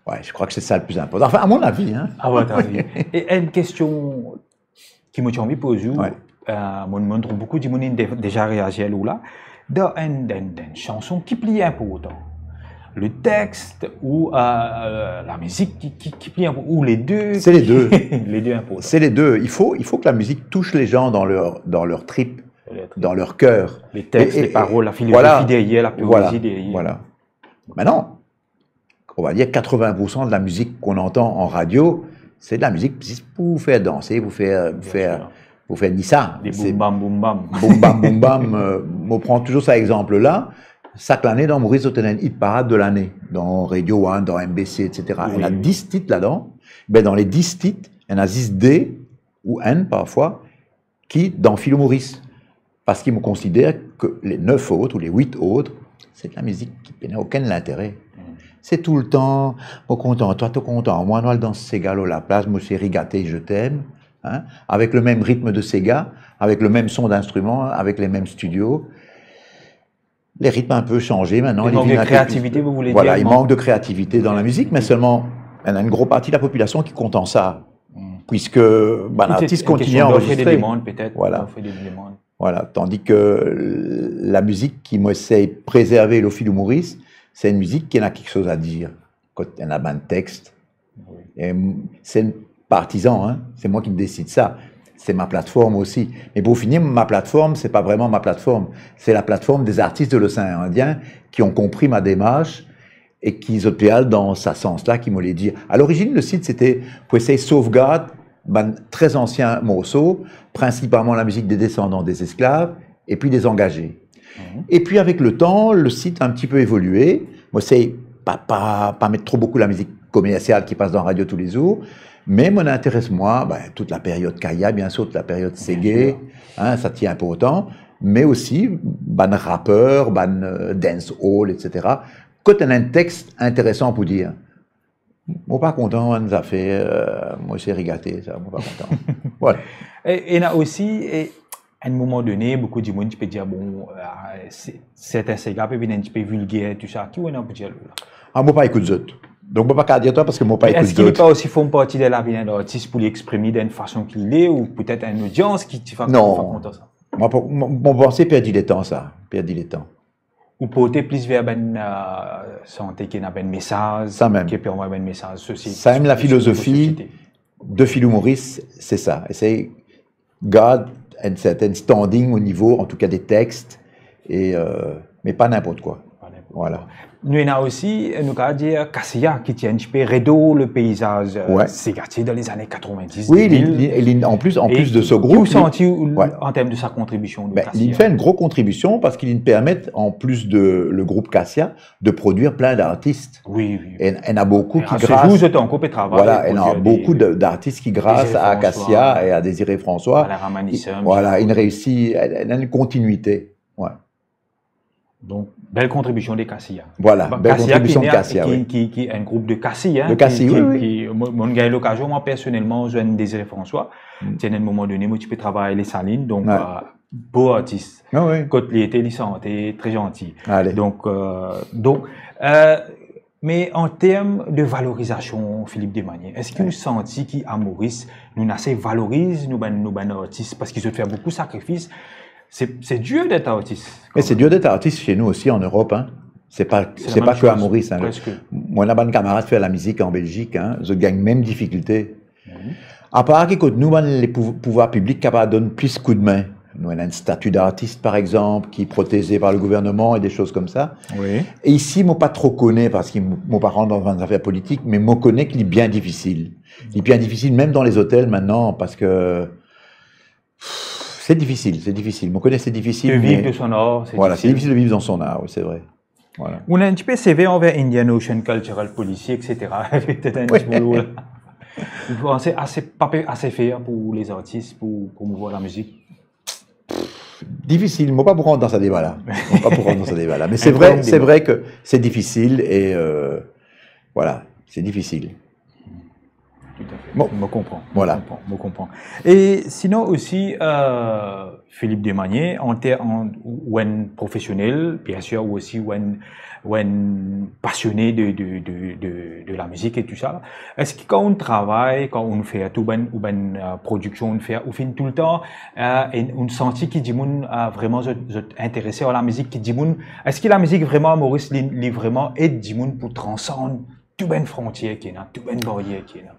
ouais, je crois que c'est ça le plus important. Enfin, à mon avis, hein. A to avi. E enn kestion ki mo ti anvi poz ou, Wi. euh, mo, mo trouv boukou dimoun inn dé-, deza reazir lor la. Dan enn, dan, dan enn sanson, ki pli inportan? Le text ou, euh, la mizik, ki, ki, ki pli inportan? Ou les deux? C'est les deux. Les deux inportan. C'est les deux. Il faut, il faut que la musique touche les gens dans leur, dans leur trip, dans leur cœur. Les textes, Et- et- les paroles, la et philosophie voilà. derrière, la Voilà. poésie derrière. Voilà. Maintenant, on va dire quatre-vingts pour cent de la musique qu'on entend en radio, c'est de la musique juste pour faire danser, pour faire, Bien faire, sûr. pou fer ni sa. Des boum bam, boum bam. Boum bam, boum bam, euh, mo pran touzour sa exanp la. Sak lane, dan Moris, zot ena enn hit parad de lane, dan Radio One, dan M B C, et cetera. Ena dis tit ladan. Ben, dan le dis tit, ena zis de ou enn parfwa ki dan Filou Moris. Parski mo konsider ke le nef ot ou le wit ot, se de la mizik ki pena okenn lintere. Se toultan, mo kontan twa, to kontan mwa, nou al dans sega lor laplas, mo seri gate, je t'aime, hein, avek le mem ritm de sega, avek le mem son d'instriman, avek le mem studio. Les rythmes un peu changé maintenant. Il manque de créativité, vous voulez dire, il manque de créativité dans la musique, mais seulement, il y a une grosse partie de la population qui compte en ça, puisque, ben, l'artiste continue à enregistrer. Voilà. Voilà. Tandis que la musique ki mo esey prézerve lor Filou Moris, c'est une musique qui a quelque chose à dire. Kot ena bann text. E m-, se partizan, hein, se mwa ki desid sa. Se ma plateforme aussi. Mais pour finir, ma plateforme, c'est pas vraiment ma plateforme. C'est la plateforme des artistes de l'océan Indien qui ont compris ma démarche et ki zot pe al dan sa sans la ki mo le dir. À l'origine, le site, c'était pour essayer de sauvegarder bann très anciens morceaux, principalement la musique des descendants des esclaves et puis des engagés. Et puis, avec le temps, le site a un petit peu évolué. Mo sey pa, pa, pa met tro boukou la mizik komersial ki pas dan radio tous les jours, me mo interes mwa, ben, tout la period Kaya, bien sûr, tout la period sege, hein, sa ti inportan, me osi bann raper, bann, euh, dancehall, et cetera. Kot ena enn text interesan pou dir, mo pa kontan bann zafer, euh, mo seri gate, sa, mo pa kontan. Voilà. E, ena osi, e, a enn moman done, boukou dimoun ti pe dir, bon, euh, se-, sertin sega pe vinn enn tipe vilger, tou sa. Ki ou ena pou dir la? Ah, mo pa ekout zot. Donk, mo pa kav dir twa parski mo pa ekout zot. Eski li pa osi form parti de lavi enn artis pou li exprim li dan enn fason ki li le, ou petet enn audience ki ti fa-, fa kontan sa? Non. Mo pa, mo, mo panse perdi letan sa, perdi letan. Ou porte plis ver bann, euh, sante ki ena bann mesaz, sa mem, ki pe anvoy bann mesaz sosial. Sa mem, la filozofi de Filou Moris, se sa. Esey gard enn sertin standing o nivo, an tou ka, de text, e, euh, me pa ninport kwa. Pa ninport kwa. Voilà. Nou ena osi, nou kav dir, Kasia, ki ti enn tipe redor le peizaz, euh, segatier dan lezane katrovin-dis, de mil. Wi, li, li, li, an plis, an plis de se group, ki ou santi, an term de sa kontribision de Kasia? Ben, li fer enn gro kontribision parski li permet, an plis de le group Kasia, de produir plein d'artistes. Wi, wi. E, ena boukou ki, gras, zot ankor pe travay, voilà, ena boukou de, d'artistes ki, gras a Kasia e a Désiré François, Alain Ramanisum, voilà, ena enn kontinuite. Ouais. Donk, bel kontribision de Kasia. Voilà, bel kontribision de Kasia, wi. Ki, ki, ki enn group de Kasi, hein, de Kasi, wi, wi. Ki, mo, mo gagn lokazion, mwa, personelman, zwenn Désiré François. Ti ena enn moman done, mo ti pe travay Lès Salinn, donk, euh, bo artis. Ah wi. Kot li ete, li sante, tre zanti. Ale. Donk, euh, donk, euh, me an term de valorizasion, Philippe Demanié, eski ou santi ki a Moris, nou ase valoriz nou bann, nou bann artis, parski zot fer boukou sakrifis? C'est, c'est dur d'être artiste. Mais c'est dur d'être artiste chez nous aussi en Europe, hein. C'est pas, c'est pas que à Maurice, hein. Presque. Mwa, ena bann kamarad fer lamizik an Belzik, hein. Zot gagn mem difikilte. Apar ki kot nou, bann le pou-, pouvwar piblik kapav donn plis koudme. Nou ena enn stati d'artis, par exanp, ki proteze par le gouvernement et des choses comme ça. Wi. E isi, mo pa tro kone, parski mo, mo pa rant dan bann zafer politik, me mo kone ki li bien difisil. Li bien difisil, mem dan lezotel mintnan, parski se difisil, se difisil. Mo kone se difisil, de viv de son art, se difisil. Voilà, se difisil de viv dan son ar, wi, se vre. Voilà. Ou ena enn tipe sever anver Indian Ocean Cultural Policy, et cetera. Petet enn tipe la. Ou panse ase, pa pe ase fer pou lezartis, pou promouvwar lamizik? Difisil, mo pa pou rant dan sa deba la. Mo pa pou rant dan sa deba la. Me se vre, se vre ke se difisil e, euh, voilà, se difisil. Tout à fait. Bon. Mo konpran. Voilà. Mo konpran. Mo konpran. E sinon osi, euh, Philippe Demanié, an ter-, an, ou enn profesionel, bien sûr, ou osi ou enn, ou enn pasione de, de, de, de, de lamizik e tou sa. Eski kan ou travay, kan ou fer tou bann, ou bann, euh, prodiksion ou fer, ou finn toultan, euh, e ou santi ki dimoun, euh, vreman zot, zot interese ar lamizik, ki dimoun, eski lamizik vreman a Moris, li, li vreman ed dimoun pou transann tou bann frontier ki ena, tou bann baryer ki ena,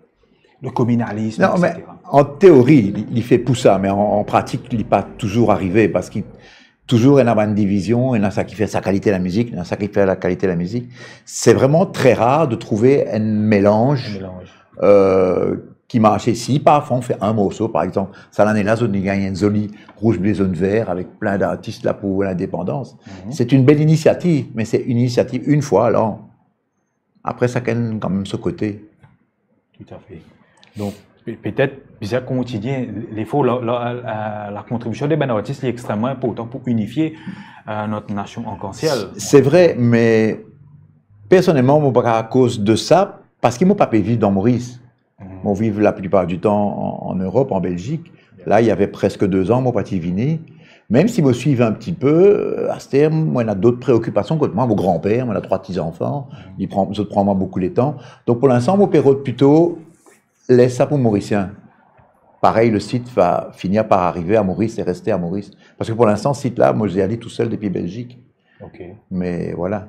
le communalisme, et cetera. Non, me an teori, li, li fer pou sa, me an, an pratik, li pa touzour arive, parski touzour ena bann divizion, ena sa ki fer sa kalite lamizik, ena sa ki fer la kalite lamizik. Se vreman tre rar de trouve enn melanz, enn melanz, euh, ki marse. Si parfwa nou fer enn morso, par exanp, sa lane la, zot inn gagn enn zoli Rouge Bleu Jaune Vert avek plin dartis la pou lindepandans. Mhm. Se enn bel inisiativ, me se enn inisiativ enn fwa, alor apre, sakenn kanmem so kote. Toutafe. Donk, pe-, petet, bizin kontigne lefor, la, la, la, lakontribision de bann artis, li extrememan inportan pou inifie, eh, nou nasion an kansiel. Se vre, me personelman, mo pa kapav koz de sa, parski mo pa pe viv dan Moris. Mhm. Mo viv laplipar di tan an, an Erop, an Belzik. La, li ena preske de zan, mo pa ti vini. Mem si mo swiv enn tipe, aster, mo ena dot preokipasion kot mwa, mo granper, mo ena trwa ti zanfan, li pran, zot pran mwa boukou letan. Donk, pou linstan, mo pe rod plito les sa pou Morisien. Parey, le sit va finir par arive a Moris e reste a Moris. Parski pou linstan, sit la, mo zet li tousel depi Belzik. Ok. Me vwala.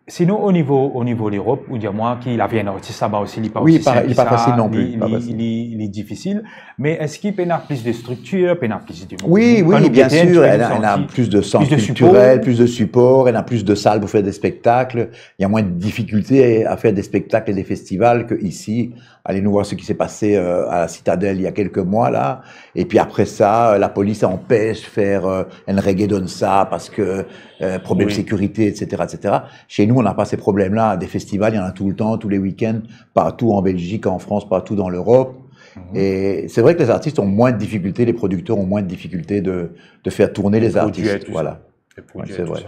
Sinon, o nivo, o nivo Lerop, ou dir mwa ki lavi enn artis laba osi, li pa osi sinp ki sa, li pa fasil non pli, li, li, li difisil. Me eski pena plis de striktir, pena plis de... Wi, wi, bien sir, ena, ena plis de sant kiltirel, plis de sipor, ena plis de sal pou fer de spektak. Ena mwin de difikilte a fer de spektak e de festival ke isi. Ale nou vwar seki pase, eh, a la Citadelle il y a quelques mois la. Epi apre sa, eh, lapolis anpes fer, eh, enn reggae donn sa parski, eh, problem sekirite, et cetera, et cetera. Chez nous, on n'a pas ces problèmes-là. Des festivals, il y en a tout le temps, tous les week-ends, partout en Belgique, en France, partout dans l'Europe. Mhm. Et c'est vrai que les artistes ont moins de difficultés, les producteurs ont moins de difficultés de, de faire tourner les artistes. Voilà. Ouais, c'est vrai.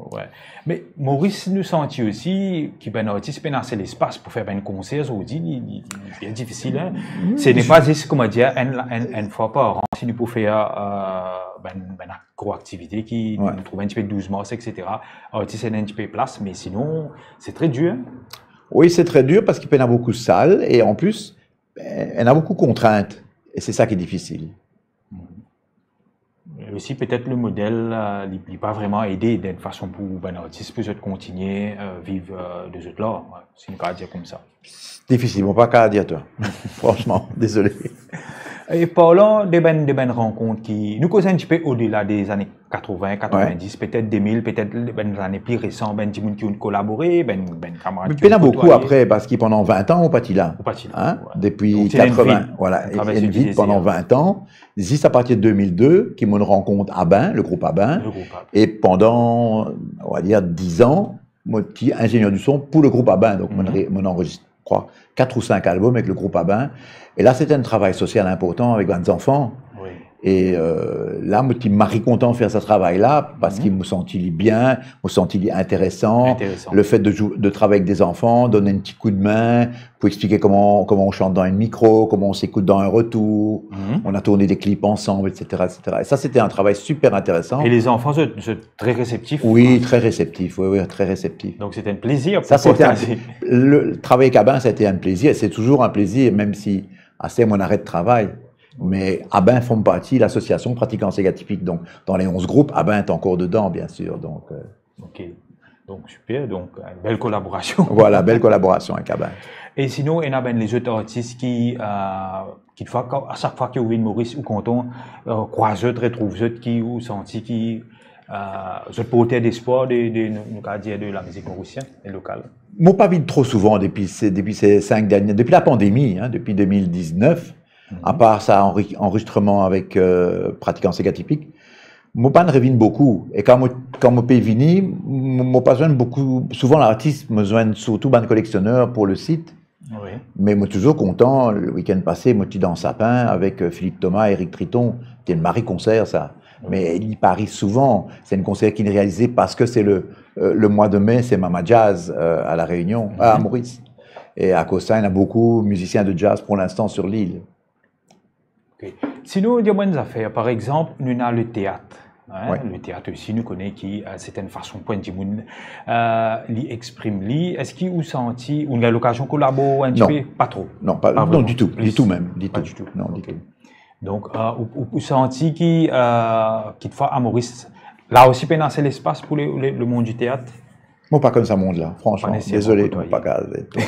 Wi. Me Moris, nou santi osi ki bann artis pena ase lespas pou fer bann konser, zordi, li, li, li bien difisil, hein. Ce n'est pas juste, kouma dir, enn, enn, enn fwa par an, si nou pou fer, eh, bann, bann gro aktivite ki nou trouv enn tipe douz mars, et cetera. Artis ena enn tipe plas, me sinon, c'est très dur, hein. Wi, c'est très dur parski pena boukou sal e an plis, eh, ena boukou kontrint e se sa ki difisil. Mhm. E osi, petet le model, eh, li, li pa vreman ede dan enn fason pou bann artis, pou zot kontigne, eh, viv, eh, de zot lar, si nou kapav dir koumsa. Difisil, mo pa kapav dir twa. Fransman, dezole. E parlan de bann, de bann rankont ki, nou koz enn tipe odela de zane katrovin, katrovindis, petet de mil, petet bann zane pli resan, bann dimoun ki inn kolabore, bann, bann kamarad ki inn koutwaye. Pena boukou apre, parski pandan vin an, mo pa ti la. Ou pa ti la, wi. Depi katrovin, vwala, enn vid pandan vin an. Zis apartir de de mil de, ki mo'nn rankont Abin, le group Abin. Le group Abin. E pandan, on va dire, diz an, mo ti ingénieur du son pou le group Abin. Donk, mo'nn re-, mo'nn anrezistre, krwa, kat ou sink albom avek le group Abin. E la, se ti enn travay sosial inportan avek bann zanfan. Wi. E, eh, la, mo ti mari kontan fer sa travay la, parski mo santi li bien, mo santi li interesan. Interesan. Le fait de jou-, de travay avek de zanfan, donn enn ti koudmin, pou explike kouma, kouma on shant dan enn mikro, kouma on s'écoute dans un retour. Mhm. On a tourné des clips ensemble, et cetera, et cetera. E sa, se ti enn travay siper interesan. E lezanfan, zot, zot tre reseptif? Wi, tre reseptif, wi, wi, tre reseptif. Donk, se ti enn plezir pou partaze. Sa, se ti enn, le, le travay avek Abin, se ti enn plezir. Se touzour enn plezir, mem si aster mo'nn aret travay. Me Abin form parti lasosiasion Pratikan Seg Atipik. Donk, dan le onz group, Abin est encore dedans, bien sûr. Donk, eh, Ok. Donk, siper. Donk, enn bel kolaborasion. Vwala, bel kolaborasion avek Abin. E sinon, ena bann lezot artis ki, eh, ki fwa, a sak fwa ki ou vinn Moris, ou kontan, eh, krwaz zot, retrouv zot, ki ou santi ki, eh, zot porter despwar de, de, nou, nou kapav dir, de lamizik morisien e lokal? Mo pa vinn tro souvan depi se, depi se sink dernie, depi lapandemi, hein, depi de mil diznef. Mhm. Apar sa anri-, anrezistreman avek, eh, Pratikan Seg Atipik, mo pa'nn revinn boukou. E kan mo, kan mo pe vini, mo, mo pa zwenn boukou, souvan lartis, mo zwenn sirtou bann koleksioner pou le sit. Wi. Me mo touzour kontan, le wikenn pase, mo ti dan Sapin avek, eh, Philippe Thomas, Eric Triton. Ti enn mari konser, sa. Wi. Me li pa ariv souvan. Se enn konser ki inn realize parski se le, eh, le mwa de me, se Mama Jazz, eh, a La Réunion, a Moris. E akoz sa, ena boukou mizisien de jazz pou linstan sir lil. Ok. Sinon, dir mwa enn zafer, par exanp, nou ena le teat, hein, le teat osi, nou kone ki, eh, se enn fason pou enn dimoun, eh, li exprim li. Eski ou santi, ou ena lokazion kolabore enn tipe? Non. Pa tro? Non, pa, non, ditou, ditou mem, ditou. Pa ditou. Non, ditou. Ok. Donk, eh, ou, ou, ou santi ki, eh, kikfwa a Moris, la osi pena ase lespas pou le, le, le mond di teat? Mo pa konn sa mond la, fransman. Dezole, mo pa kapav ed twa.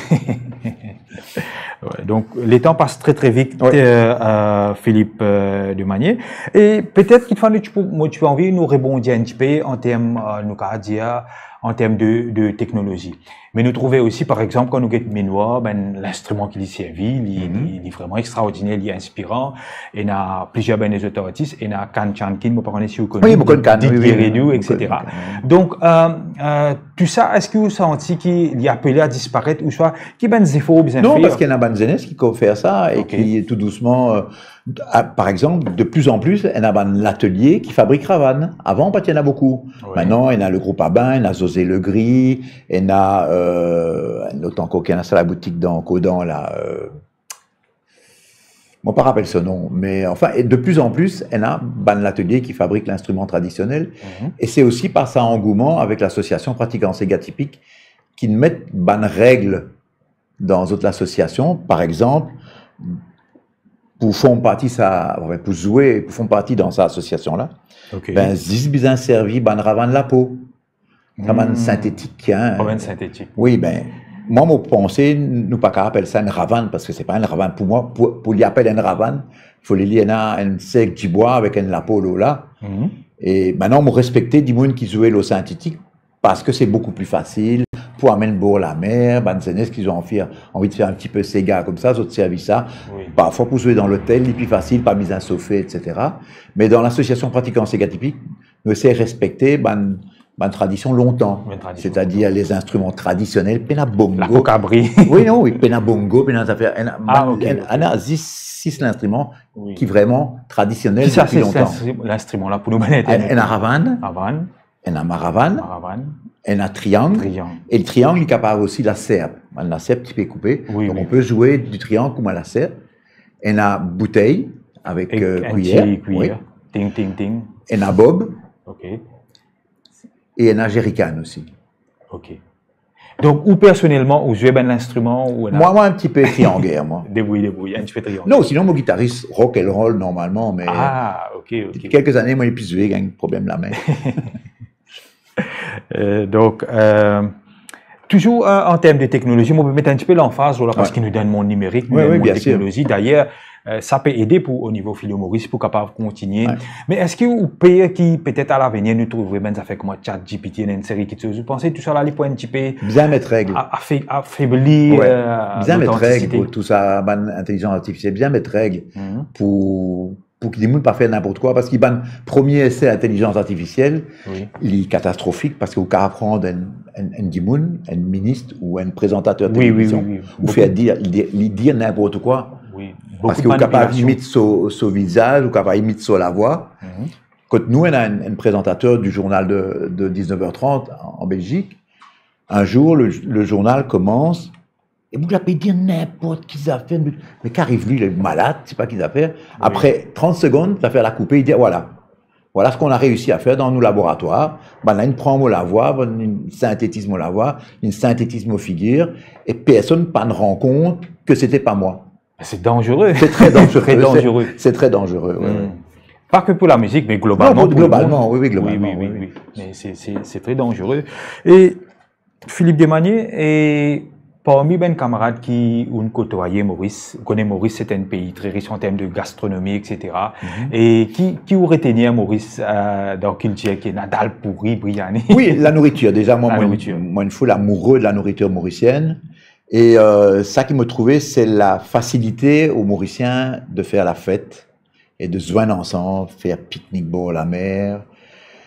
Wi, donk, letan pas tre, tre vit, eh, eh, Philippe, eh, Demanié. E petet, kikfwa, nou ti pou, mo ti pou anvi nou rebondi enn tipe an term, eh, nou kapav dir, an term de, de teknolozi. Me nou trouve osi, par exanp, kan nou get Manoir, ben, linstriman ki li servi, li, li, li vreman extraordiner, li inspiran. Ena plizier bann lezot artis, ena Kan Chan Kin, mo pa kone si ou kone, Wi, mo konn Kan, Didye Redou, etsetera. Donk, euh, euh, tou sa, eski ou santi ki li apele a disparet, ouswa ki bann zefor ou bizin fer? Non, parski ena bann zenes ki konn fer sa, e ki tou dousman, euh, a, par exanp, de plus en plus, ena bann latelie ki fabrik ravann. Avan, pa ti ena boukou. Wi. Mintnan, ena le group Abin, ena José Legris, ena, euh, enn lot ankor ki ena sa laboutik dan Caudan la, euh, mo pa rapel so nom, me anfin, e de plus en plus, ena bann latelie ki fabrik linstriman tradisionel. E se osi par sa angouman avek lasosiasion Pratikan Sega Tipik ki met bann reg dan zot lasosiasion, par exanp, pou form parti sa, anfin, pou zwe, pou form parti dan sa asosiasion la, ben, zis bizin servi bann ravann lapo. Sa bann sintetik, hein. Ravann sintetik. Wi, ben, mwa, mo panse, nou pa kapav apel sa enn ravann, parski se pa enn ravann. Pou mwa, pou, pou li apel enn ravann, fode li ena enn serk dibwa avek enn lapo lor la. E mintnan, mo respekte dimoun ki zwe lor sintetik, parski se boukou pli fasil pou amenn bor lamer, bann zenes ki zot anvi, anvi fer enn tipe sega koumsa, zot servi sa. Wi. Parfwa pou zwe dan lotel, li pli fasil, pa bizin sofe, etsetera. Me dan lasosiasion Pratikan Sega Tipik, nou esey respekte bann, bann tradision lontan. Bann tradision lontan. Setadir les instruments tradisionel, pena bongo. Lapo kabri. Wi, non, wi, pena bongo, pena zafer. Ena, Ah, ok, ena, ok. ena zis sis linstriman Wi. ki vreman tradisionel Ki sa, depi se lontan. linstri-, linstriman la pou nou bann internet? Ena ravann, Ravann, ena maravann, maravann, ena triang, triang. E le triang, li kapav osi laserp. Bann laserp ki pe koupe. Wi, Donk, wi. on peut jouer du triangle kouma laserp. Ena boutey avek, Ek euh, enn kwiyer. ti kwiyer. Wi. Ting, ting, ting. Ena bob. Ok. E ena jerrycan osi. Ok. Donk, ou personelman, ou zwe bann linstriman, ou ena Mwa, mwa, enn tipe triangler, mwa. Debrouy, debrouy, enn tipe triangler. Non, sinon, mo gitaris rock and roll normalman, me Ah, ok, ok. kelke zane, mo nepli zwe, gagn problem lame. Euh, donk, euh, touzour, euh, an term de teknolozi, mo pe met enn tipe lanfaz la, Wi. parski nou dan lemonn nimerik, nou Wi, dan wi, lemonn bien sûr. teknolozi. Dayer, euh, sa pe ede pou, o nivo Philio Maurice, pou kapav kontigne. Wi. Me eski ou per ki petet a lavenir nou trouve bann zafer kouma ChatGPT, enn seri kiksoz? Ou panse tou sa la, li pou enn tipe Bizin met reg. a-, afe-, afebli, Wi. euh, Bizin met reg lotantisite? pou tou sa, bann intelizans artifisiel. Bizin met reg Mhm. pou pou ki dimoun pa fer ninport kwa, parski bann premie ese intelizans artifisiel, Wi. li katastrofik, parski ou kapav pran enn, enn, enn dimoun, enn minis ou enn prezantater Wi, wi, televizion, wi, wi. ou fer dir, li, li dir ninport kwa. Wi. Boukou Parski de ou kapav manipulasion. imit so, so vizaz, ou kapav imit so lavwa. Mhm. Kot nou, ena enn, enn prezantater du journal de, de dix-neuf heures trente en, en Belgique. Un jour, le, le journal commence, e boug la pe dir ninport ki zafer, me, me ki ariv li, li malad, se pa ki zafer. Wi. Apre trant segonn, zafer la koupe, li dir, "Voilà. Voilà ce qu'on a réussi à faire dans nos laboratoires. Bann la inn pran mo lavwa, bann la inn sintetiz mo lavwa, inn sintetiz mo figir, e personn pa'nn rann kont ke sete pa mwa." Se danzere. C'est très dangereux. Très C'est, dangereux. c'est très dangereux, oui, Hmm. oui. Pa ke pou lamizik, me globalman Non, pou, pou lemonn. globalement, oui, oui, globalement, Oui, oui, oui, oui, oui. oui. Me se, se, se tre danzere. E Philippe Demanié, e parmi bann kamarad ki ou'nn kotwaye Moris, ou kone Moris se enn pei tre ris an term de gastronomi, etsetera. Mhm. E ki, ki ou retenir Moris, euh, dan kiltir ki ena dal pouri, briani? Oui, la nourriture. Déjà, moi, La moi, nourriture. moi, une foule amoureuse de la nourriture mauricienne. Et, euh, ça qui me trouvait, c'est la facilité aux Mauriciens de faire la fête et de se joindre ensemble, faire pique-nique bord la mer.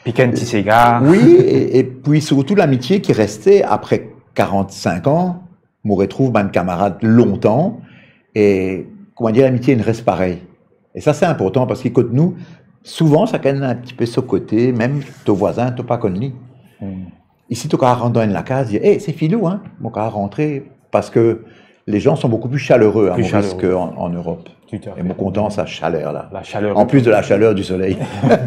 Pik enn ti sega. Oui, et, et puis surtout l'amitié qui restait après quarante-cinq ans. Mo retrouv bann kamarad lontan, e, kouma dir, lamitié inn res parey. E sa, se inportan, parski kot nou, souvan, sakenn ena enn tipe so kote, mem to vwazin, to pa konn li. Hmm. Isi, to kapav rant dan enn lakaz, dir, "Eh, c'est Philou, hein." Mo kapav rantre, parce que les gens sont beaucoup plus chaleureux à Plus Maurice chaleureux. qu'en, en Europe. Tout à fait. E mo kontan sa chaleur la. La chaleur En plus de la chaleur du soleil.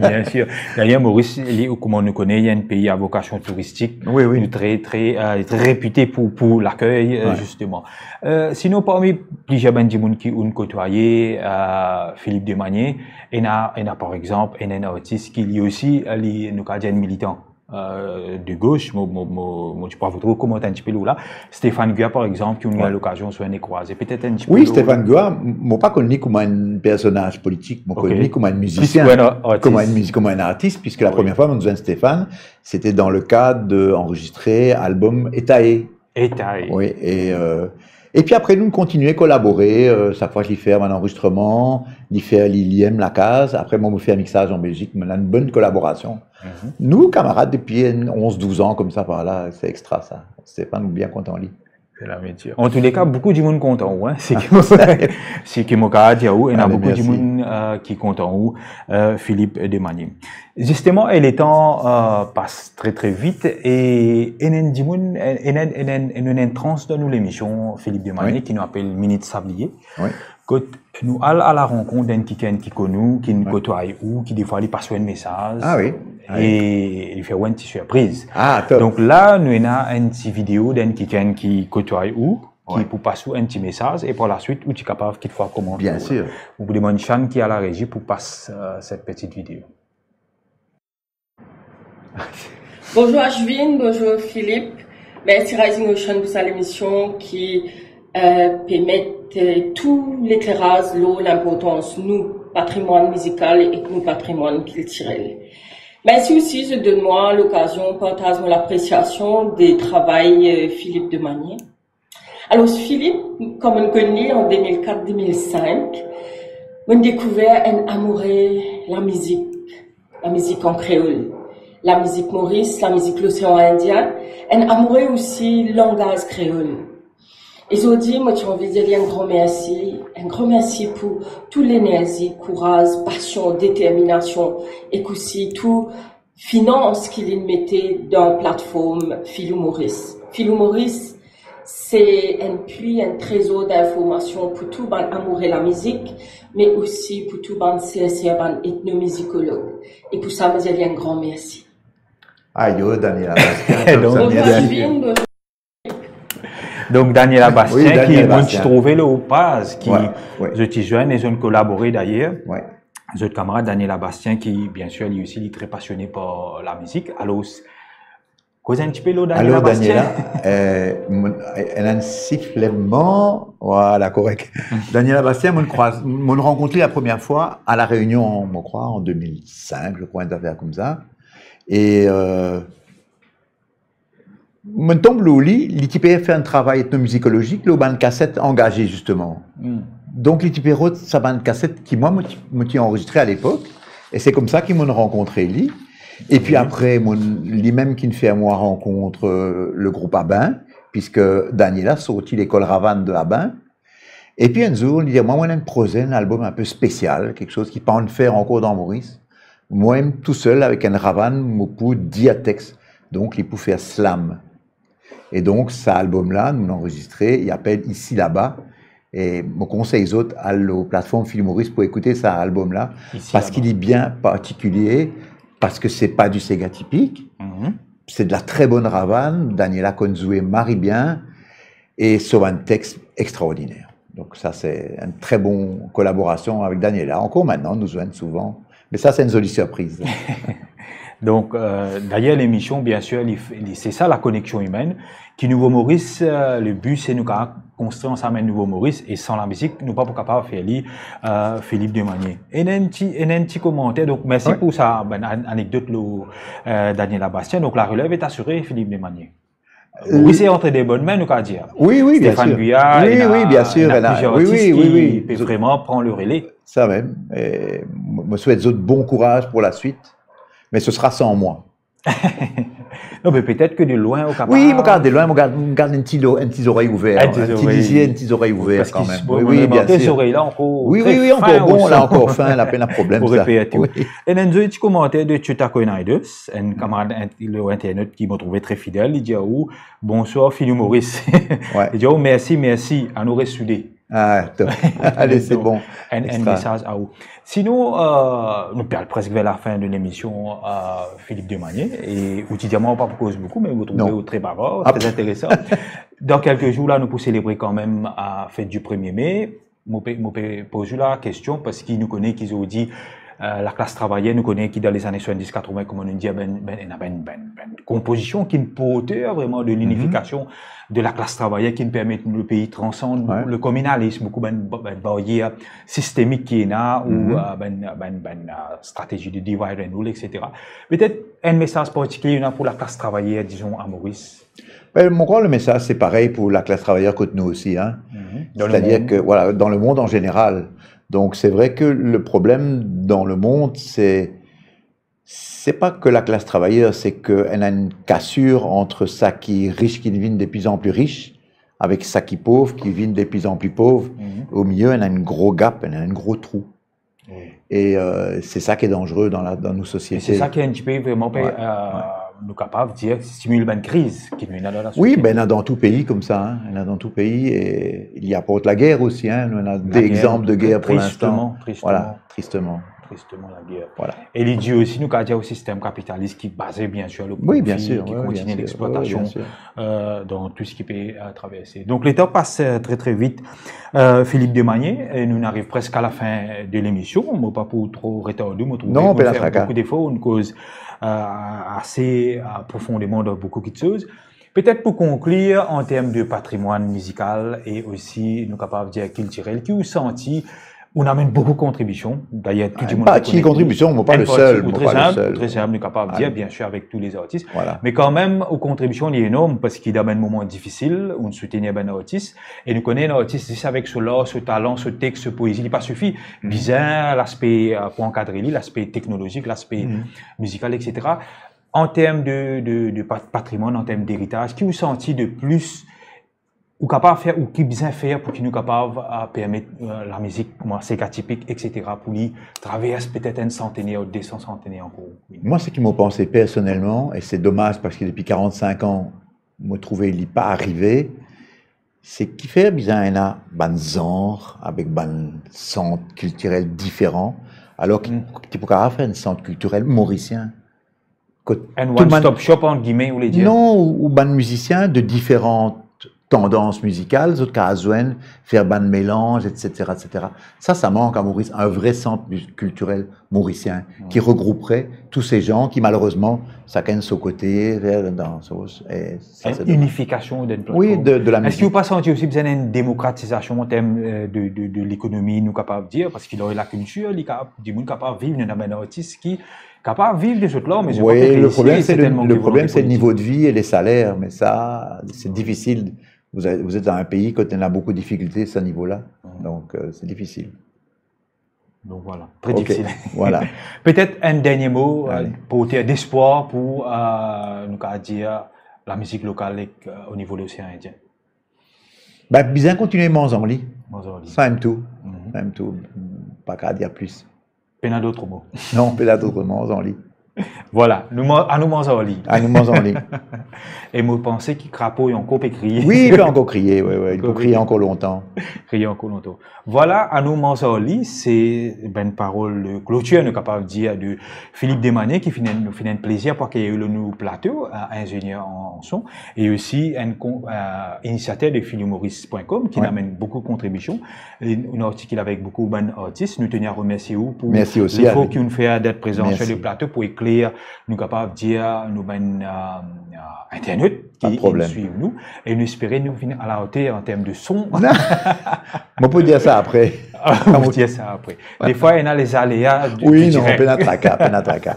Bien sûr. D'ailleurs, Maurice, li, kouma nou kone, li enn pei a vocation touristique. Oui, oui. Nou tre, tre, euh, tre répité pour, pour l'accueil, euh, Ouais. justement. Euh, sinon, parmi plizier bann dimoun ki ou'nn kotwaye, euh, Philippe Demanié, ena, ena par exemple, ena enn artis ki li osi, euh, li, nou kapav dir enn militan, euh, de gauche, mo, mo, mo, mo, ti pou trouv koman enn tipe lor la. Stéphane Gua, par exemple, ki ou'nn Ouais. gagn lokazion souvan krwaze. Petet enn tipe Oui, lor Stéphane Gua, m-, mo pa konn li kouma enn personaz politik, mo Ok. konn li kouma enn Plus mizisien, kouma enn artis. kouma enn mizi-, kouma enn artis, puisque la Oui. première fois mo zwenn Stéphane, c'était dans le cadre de enregistrer album Etae. Detay. Wi, e, euh, epi apre nou kontigne kolabore, euh, sak fwa li fer bann anrezistreman, li fer, li, li enn lakaz, apre mwa mo fer mixaz an Belzik, nou ena enn bonn kolaborasion. Mhm. Nou kamarad depi enn onz, douz an koumsa par la, se extra sa. Stéphane, nou bien kontan li. Se lametir. An tou le ka, boukou dimoun kontan ou, hein. Seki mo, seki mo kapav dir ou, ena boukou dimoun, euh, ki kontan ou, euh, Philippe Demanié. Zisteman, e letan, euh, pas tre, tre vit, e ena enn dimoun, ena, ena, ena enn trans dan nou lemision, Philippe Demanié, ki nou apel Minit Sabliye. Wi. Kot nou al, al a lankont d'enn kikenn ki konn ou, ki kotway ou, ki defwa li pas ou enn mesaz. Ah wi. E li fer ou enn ti sirpriz. Ah, top. Donk la, nou ena enn ti video d'enn kikenn ki kotway ou, ki pou pas ou enn ti mesaz, e par laswit, ou ti kapav kitfwa komante. Bien sûr. Ou pou demann Shan ki a larezi pou pas, euh, set peti video. Bonjour Ashwin, bonjour Philippe. Merci Rising Ocean pou sa lemision ki, euh, permet, euh, tou lekleraz lor linportans nou patrimwann mizikal ek nou patrimwann kiltirel. Merci aussi, zot donn mwa lokazion partaz mo lapresiasion de travay, euh, Philippe Demanié. Alor, Philippe, kouma nou konn li an de mil kat, de mil sink, mo'nn dekouver enn amoure lamizik, lamizik an kreol, lamizik Moris, lamizik Losean Indien, enn amoure osi langaz kreol. E zordi, mo ti anvi dir li enn gran mersi, enn gran mersi pou tou lenerzi, kouraz, pasion, determinasion, ek osi tou finans ki li mete dan platform Filou Moris. Filou Moris, se enn pli, enn trezor dinformasion pou tou bann amoure lamizik, me osi pou tou bann serser, bann etnomizikolog. E pou sa, mo dir li enn gran mersi. Ayo, Daniela Bastien, donk, sa, bonjour, mersi. Ashwin, bonjour. Donk, Daniela Bastien, wi, Daniela Bastien, ki mo'nn ti trouve lor paz, ki zot ti zwenn e zot kolabore dayer. Wi. Zot kamarad Daniela Bastien, ki, bien sûr, li osi, li tre pasione par lamizik. Alor, koz enn tipe lor Daniela Bastien. Alor, Daniela, euh, mo'nn, ena enn sifleman, vwala, korek. Daniela Bastien, mo'nn krwaz, mo'nn rankont li lapremier fwa a La Réunion, mo krwar, an de mil sink, je crois, enn zafer koumsa. E, euh, mo'nn tonb lor li, li ti pe fer enn travay etnomizikolozik lor bann kaset angaze, zisteman. Hmm. Donk, li ti pe rod sa bann kaset ki mwa, mo ti, mo ti anrezistre alepok, e se koumsa ki mo'nn rankontre li. Epi apre, mo'nn, li mem ki'nn fer mwa rankont, euh, le group Abin, piske Daniela sorti lekol Ravanne de Abin. Epi enn zour, li dir mwa, "Mwa, ena enn proze, enn albom inpe spesial, kiksoz ki pa'nn fer ankor dan Moris. Mwa mem tousel avek enn ravann, mo pou dir tex." Donk, li pou fer slam. E donk, sa albom la, nou anrezistre, li apel Isi Laba. E mo konsey zot al lor platform Filou Moris pou ekoute sa albom la, parski li bien partikilie, parski se pa di sega tipik, se de la tre bonn ravann, Daniela konn zwe mari bien, e so bann tex extraordiner. Donk sa, se enn tre bon kolaborasion avek Daniela. Ankor mintnan, nou zwenn souvan. Me sa, se enn zoli sirpriz. Donk, euh, dayer, lemision, bien sûr, li, li, se sa, la koneksion imenn, ki Nouvo Moris, euh, le bi, se nou kapav konstrir ansam enn Nouvo Moris, e san lamizik, nou pa pou kapav fer li, euh, Philippe Demanié. Ena enn ti, ena enn ti komanter, donk mersi pou sa, bann an-, anekdot lor, euh, Daniela Bastien. Donk, la relev est assurée, Philippe Demanié. Euh, wi, se entre de bonnes mains, nou kapav dir. Wi, wi, bien sûr. Stéphane Guyard, wi, ena, wi, bien sûr, ena ena, wi, wi, wi, wi, wi, wi, wi. Ena plizier artis ki pe vreman pran le rele. Sa mem. E mo, mo swet zot bon kouraz pou laswit, me se sera san mwa. Non, me petet ke de lwin, ou kapav... Wi, mo gard de lwin, mo gard, mo gard enn ti lo-, enn ti zorey ouver, enn ti lizie, enn ti zorey ouver kanmem. Wi, wi, bien sûr. Parski mo remake zorey la ankor tre fin o son. Wi, wi, wi, ankor bon, la ankor fin, la pena problem sa. Pou reperti. Wi. Ena enn zoli ti komanter de Chuta Coinaides, enn kamarad int-, le internet ki mo trouve tre fidel, li dir ou, "Bonswar, Filou Moris." Wi. Li dir ou, "Mersi, mersi, anou res soude." Ah, top. Ale, se bon. Extra. Enn, enn mesaz a ou. Sinon, euh, nou pe al preske ver lafin de lemision, euh, Philippe Demanié, e ou ti dir mwa ou pa pou koz boukou, me mo trouve ou tre bavar, tre interesan. Dan kelke zour la, nou pou selebre kanmem, euh, fet di premie me. Mo pe, mo pe poz ou la kestion, parski nou kone ki zordi, euh, laklas travayer, nou kone ki dan lezane swasanndiz, katreven, kouma nou dir, ben, ben, ena ben, ben, ben, konpozision ki'nn porter vreman de linifikasion de laklas travayer, ki'nn permet nou le pei transann le kominalism, boukou ben, ben, baryer sistemik ki ena, ou, euh, ben, ben, ben, euh, stratezi de divide and rule, et cetera. Petet enn mesaz partikilie ena pou laklas travayer, dizon, a Moris? Ben, mo krwar lemesaz se parey pou laklas travayer kot nou osi, hein. Mhm. Dan lemond. C'est-à-dire que, voilà, dans le monde en général. Donc, c'est vrai que le problème dans le monde, c'est, c'est pas que laklas travayer, c'est que ena enn kasir ant seki rich ki vinn de plus en plus rich, avek seki pov ki vinn de plus en plus pov. Mhm. Au milieu, ena enn gro gap, ena enn gro trou. Wi. E, euh, se sa ki danzere dan la, dan nou sosiete. E se sa ki enn tipe vreman pe, euh, nou kapav dir, stimil bann kriz ki nou ena dan lasosiete. Wi, ben, ena dan tou pei koumsa, hein. Ena dan tou pei e li aport lager osi, hein. Nou ena de exanp de ger pou linstan. Tristeman, tristeman. Voilà, tristeman. Tristeman, lager. Voilà. E li dir osi, nou kapav dir, o sistem kapitalis ki baze, bien sir, le profi, ki kontinie lexplwatasion, euh, dan tou seki pe, euh, traverse. Donk, letan pas, euh, tre, tre vit. Euh, Philippe Demanié, e nou ariv preske a lafin de lemision. Mo pa pou tro retard ou, mo trouve nou fer boukou defor, nou koz, euh, ase, euh, profondeman dan boukou kiksoz. Petet pou konklir, an term de patrimwann mizikal e osi, nou kapav dir, kiltirel, ki ou santi ou amenn boukou kontribision. Dayer, tou dimoun rekonnet li. Enn parti kontribision, mo pa le sel, mo pa le sel. Ou tre sinp, ou tre sinp, nou kapav dir, bien sir, avek tou lezartis. Voilà. Me kanmem, ou kontribision li enorm, parski dan bann moman difisil, ou soutenir bann artis. E nou kone enn artis, zis avek so lar, so talan, so text, so poezi, li pa sifi. Bizin laspe, euh, pou ankadre li, laspe teknolozik, laspe mizikal, et cetera. An term de, de, de pat-, patrimwann, an term deritaz, ki ou santi de plis ou kapav fer, ou ki bizin fer pou ki nou kapav, euh, permet, euh, lamizik, mwa, sega tipik, et cetera, pou li travers petet enn santener ou de san santener ankor? Mwa, seki mo panse personelman, e se domaz parski depi karant-sink an, mo trouve li pa arive, se kifer bizin ena bann zanr avek bann sant kiltirel diferan, alor ki, ki pou kapav fer enn sant kiltirel morisien. Kot enn one stop shop, ant gime, ou le dir? Non, ou, ou bann mizisien de diferan tandans mizikal, zot kapav zwenn, fer bann melanz, et cetera, et cetera. Sa, sa mank a Moris, enn vre sant mi-, kiltirel morisien ki regrouperait tous ces gens qui, malheureusement, sakenn so kote, fer dan so, e sa, enn inifikasion dan enn platform. Wi, de, de lamizik. Eski ou pa santi osi bizin enn demokratizasion an term, euh, de, de, de lekonomi, nou kapav dir, parski dan lakiltir, li kapav, dimoun kapav viv, nou ena bann artis ki kapav viv de zot lar, me zot pa pe reisi, le problem, se le, le problem, se le nivo de vi e le saler, me sa, se difisil. Vous êtes, vous êtes dans un pays kot ena boukou difikilte a se nivo la. Donk, euh, se difisil. Donk, voilà, tre difisil. Voilà. Petet enn dernie mo, euh, porter despwar pou, euh, nou kapav dir, lamizik lokal, euh, o nivo Losean Indien. Ben, bizin kontinie manz ar li. Manz ar li. Sa mem tou. Sa mem tou. Pa kapav dir plis. Pena dot mo. Non, pena dot mo, manz ar li. Voilà, nou man-, anou manz ar li. Anou manz ar li. E mo panse ki krapo li ankor pe kriye. Wi, li pe ankor kriye, wi, wi, li pou kriye ankor lontan. Kriye ankor lontan. Voilà, anou manz ar li, se bann parol de klotir, nou kapav dir, de Philippe Demanié, ki finn, nou finn enn plezir pou akeyir li lor nou plato, euh, inzenier an, an son, e osi enn kon-, euh, inisiater de filimoris point com, ki amenn boukou kontribision. E nou artikil avek boukou bann artis. Nou teni a remersie ou pou lefor ki ou fer d'être prezan sur le plato pou ekler, nou kapav dir, nou bann, euh, euh, internet ki swiv nou. E nou espere nou vinn a la oter an term de son. Mo pou dir sa apre. Mo pou dir sa apre. Defwa, ena lezalea di, wi, non, direct. Pena traka, pena traka.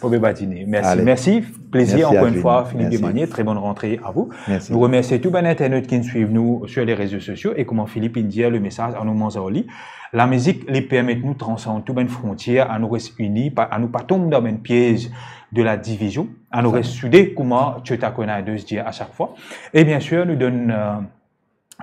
Bon, ben, badine. Mersi. Ale. Mersi. Plezir ankor enn fwa, Philippe Demanié. Mersi. Très bonne rentrée à vous. Mersi. Nou remersie tou bann internet ki swiv nou sur les réseaux sociaux. E kouma Philippe inn dir, lemesaz, anou manz ar li. Lamizik, li permet nou transand tou bann frontier, anou res ini, pa, anou pa tom dan bann piez de la divizion, anou res soude, kouma Chota Konaidos dir a sak fwa. E bien sir, nou donn, euh,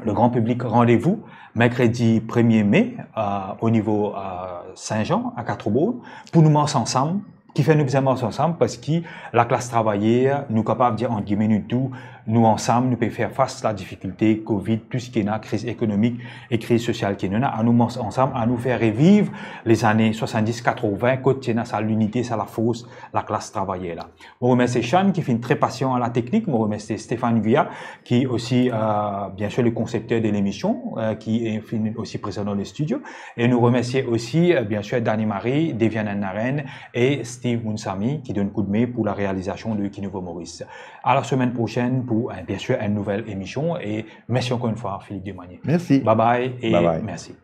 le grand public rendez-vous mercredi premier mai, euh, o nivo, euh, Saint-Jean, à Quatre-Bornes, pou nou mars ansam. Kifer nou bizin mars ansam? Parski laklas travayer, nou kapav dir, ant gime, nou tou, nou ansam, nou pe fer fas ladifikilte, covid, tou seki ena, kriz ekonomik e kriz sosial ki nou ena. Anou mars ansam, anou fer reviv lezane swasanndis, katrovin, kot ti ena sa linite, sa lafors laklas travayer la. Mo remersie Shan ki finn tre pasian a la teknik. Mo remersie Stéphane Guya ki osi, euh, bien sir, le concepteur de l'émission, euh, ki, euh, finn osi prezan dan le studio. E nou remersie osi, euh, bien sir, Dani Marie, Devian Naren e Steve Mounsami ki donn koudme pou la realizasion de Ki Nouvo Moris. À la semaine prochaine pour, euh, bien sûr, une nouvelle émission. E mersi ankor enn fwa, Philippe Demanié. Mersi. Bye bye e mersi.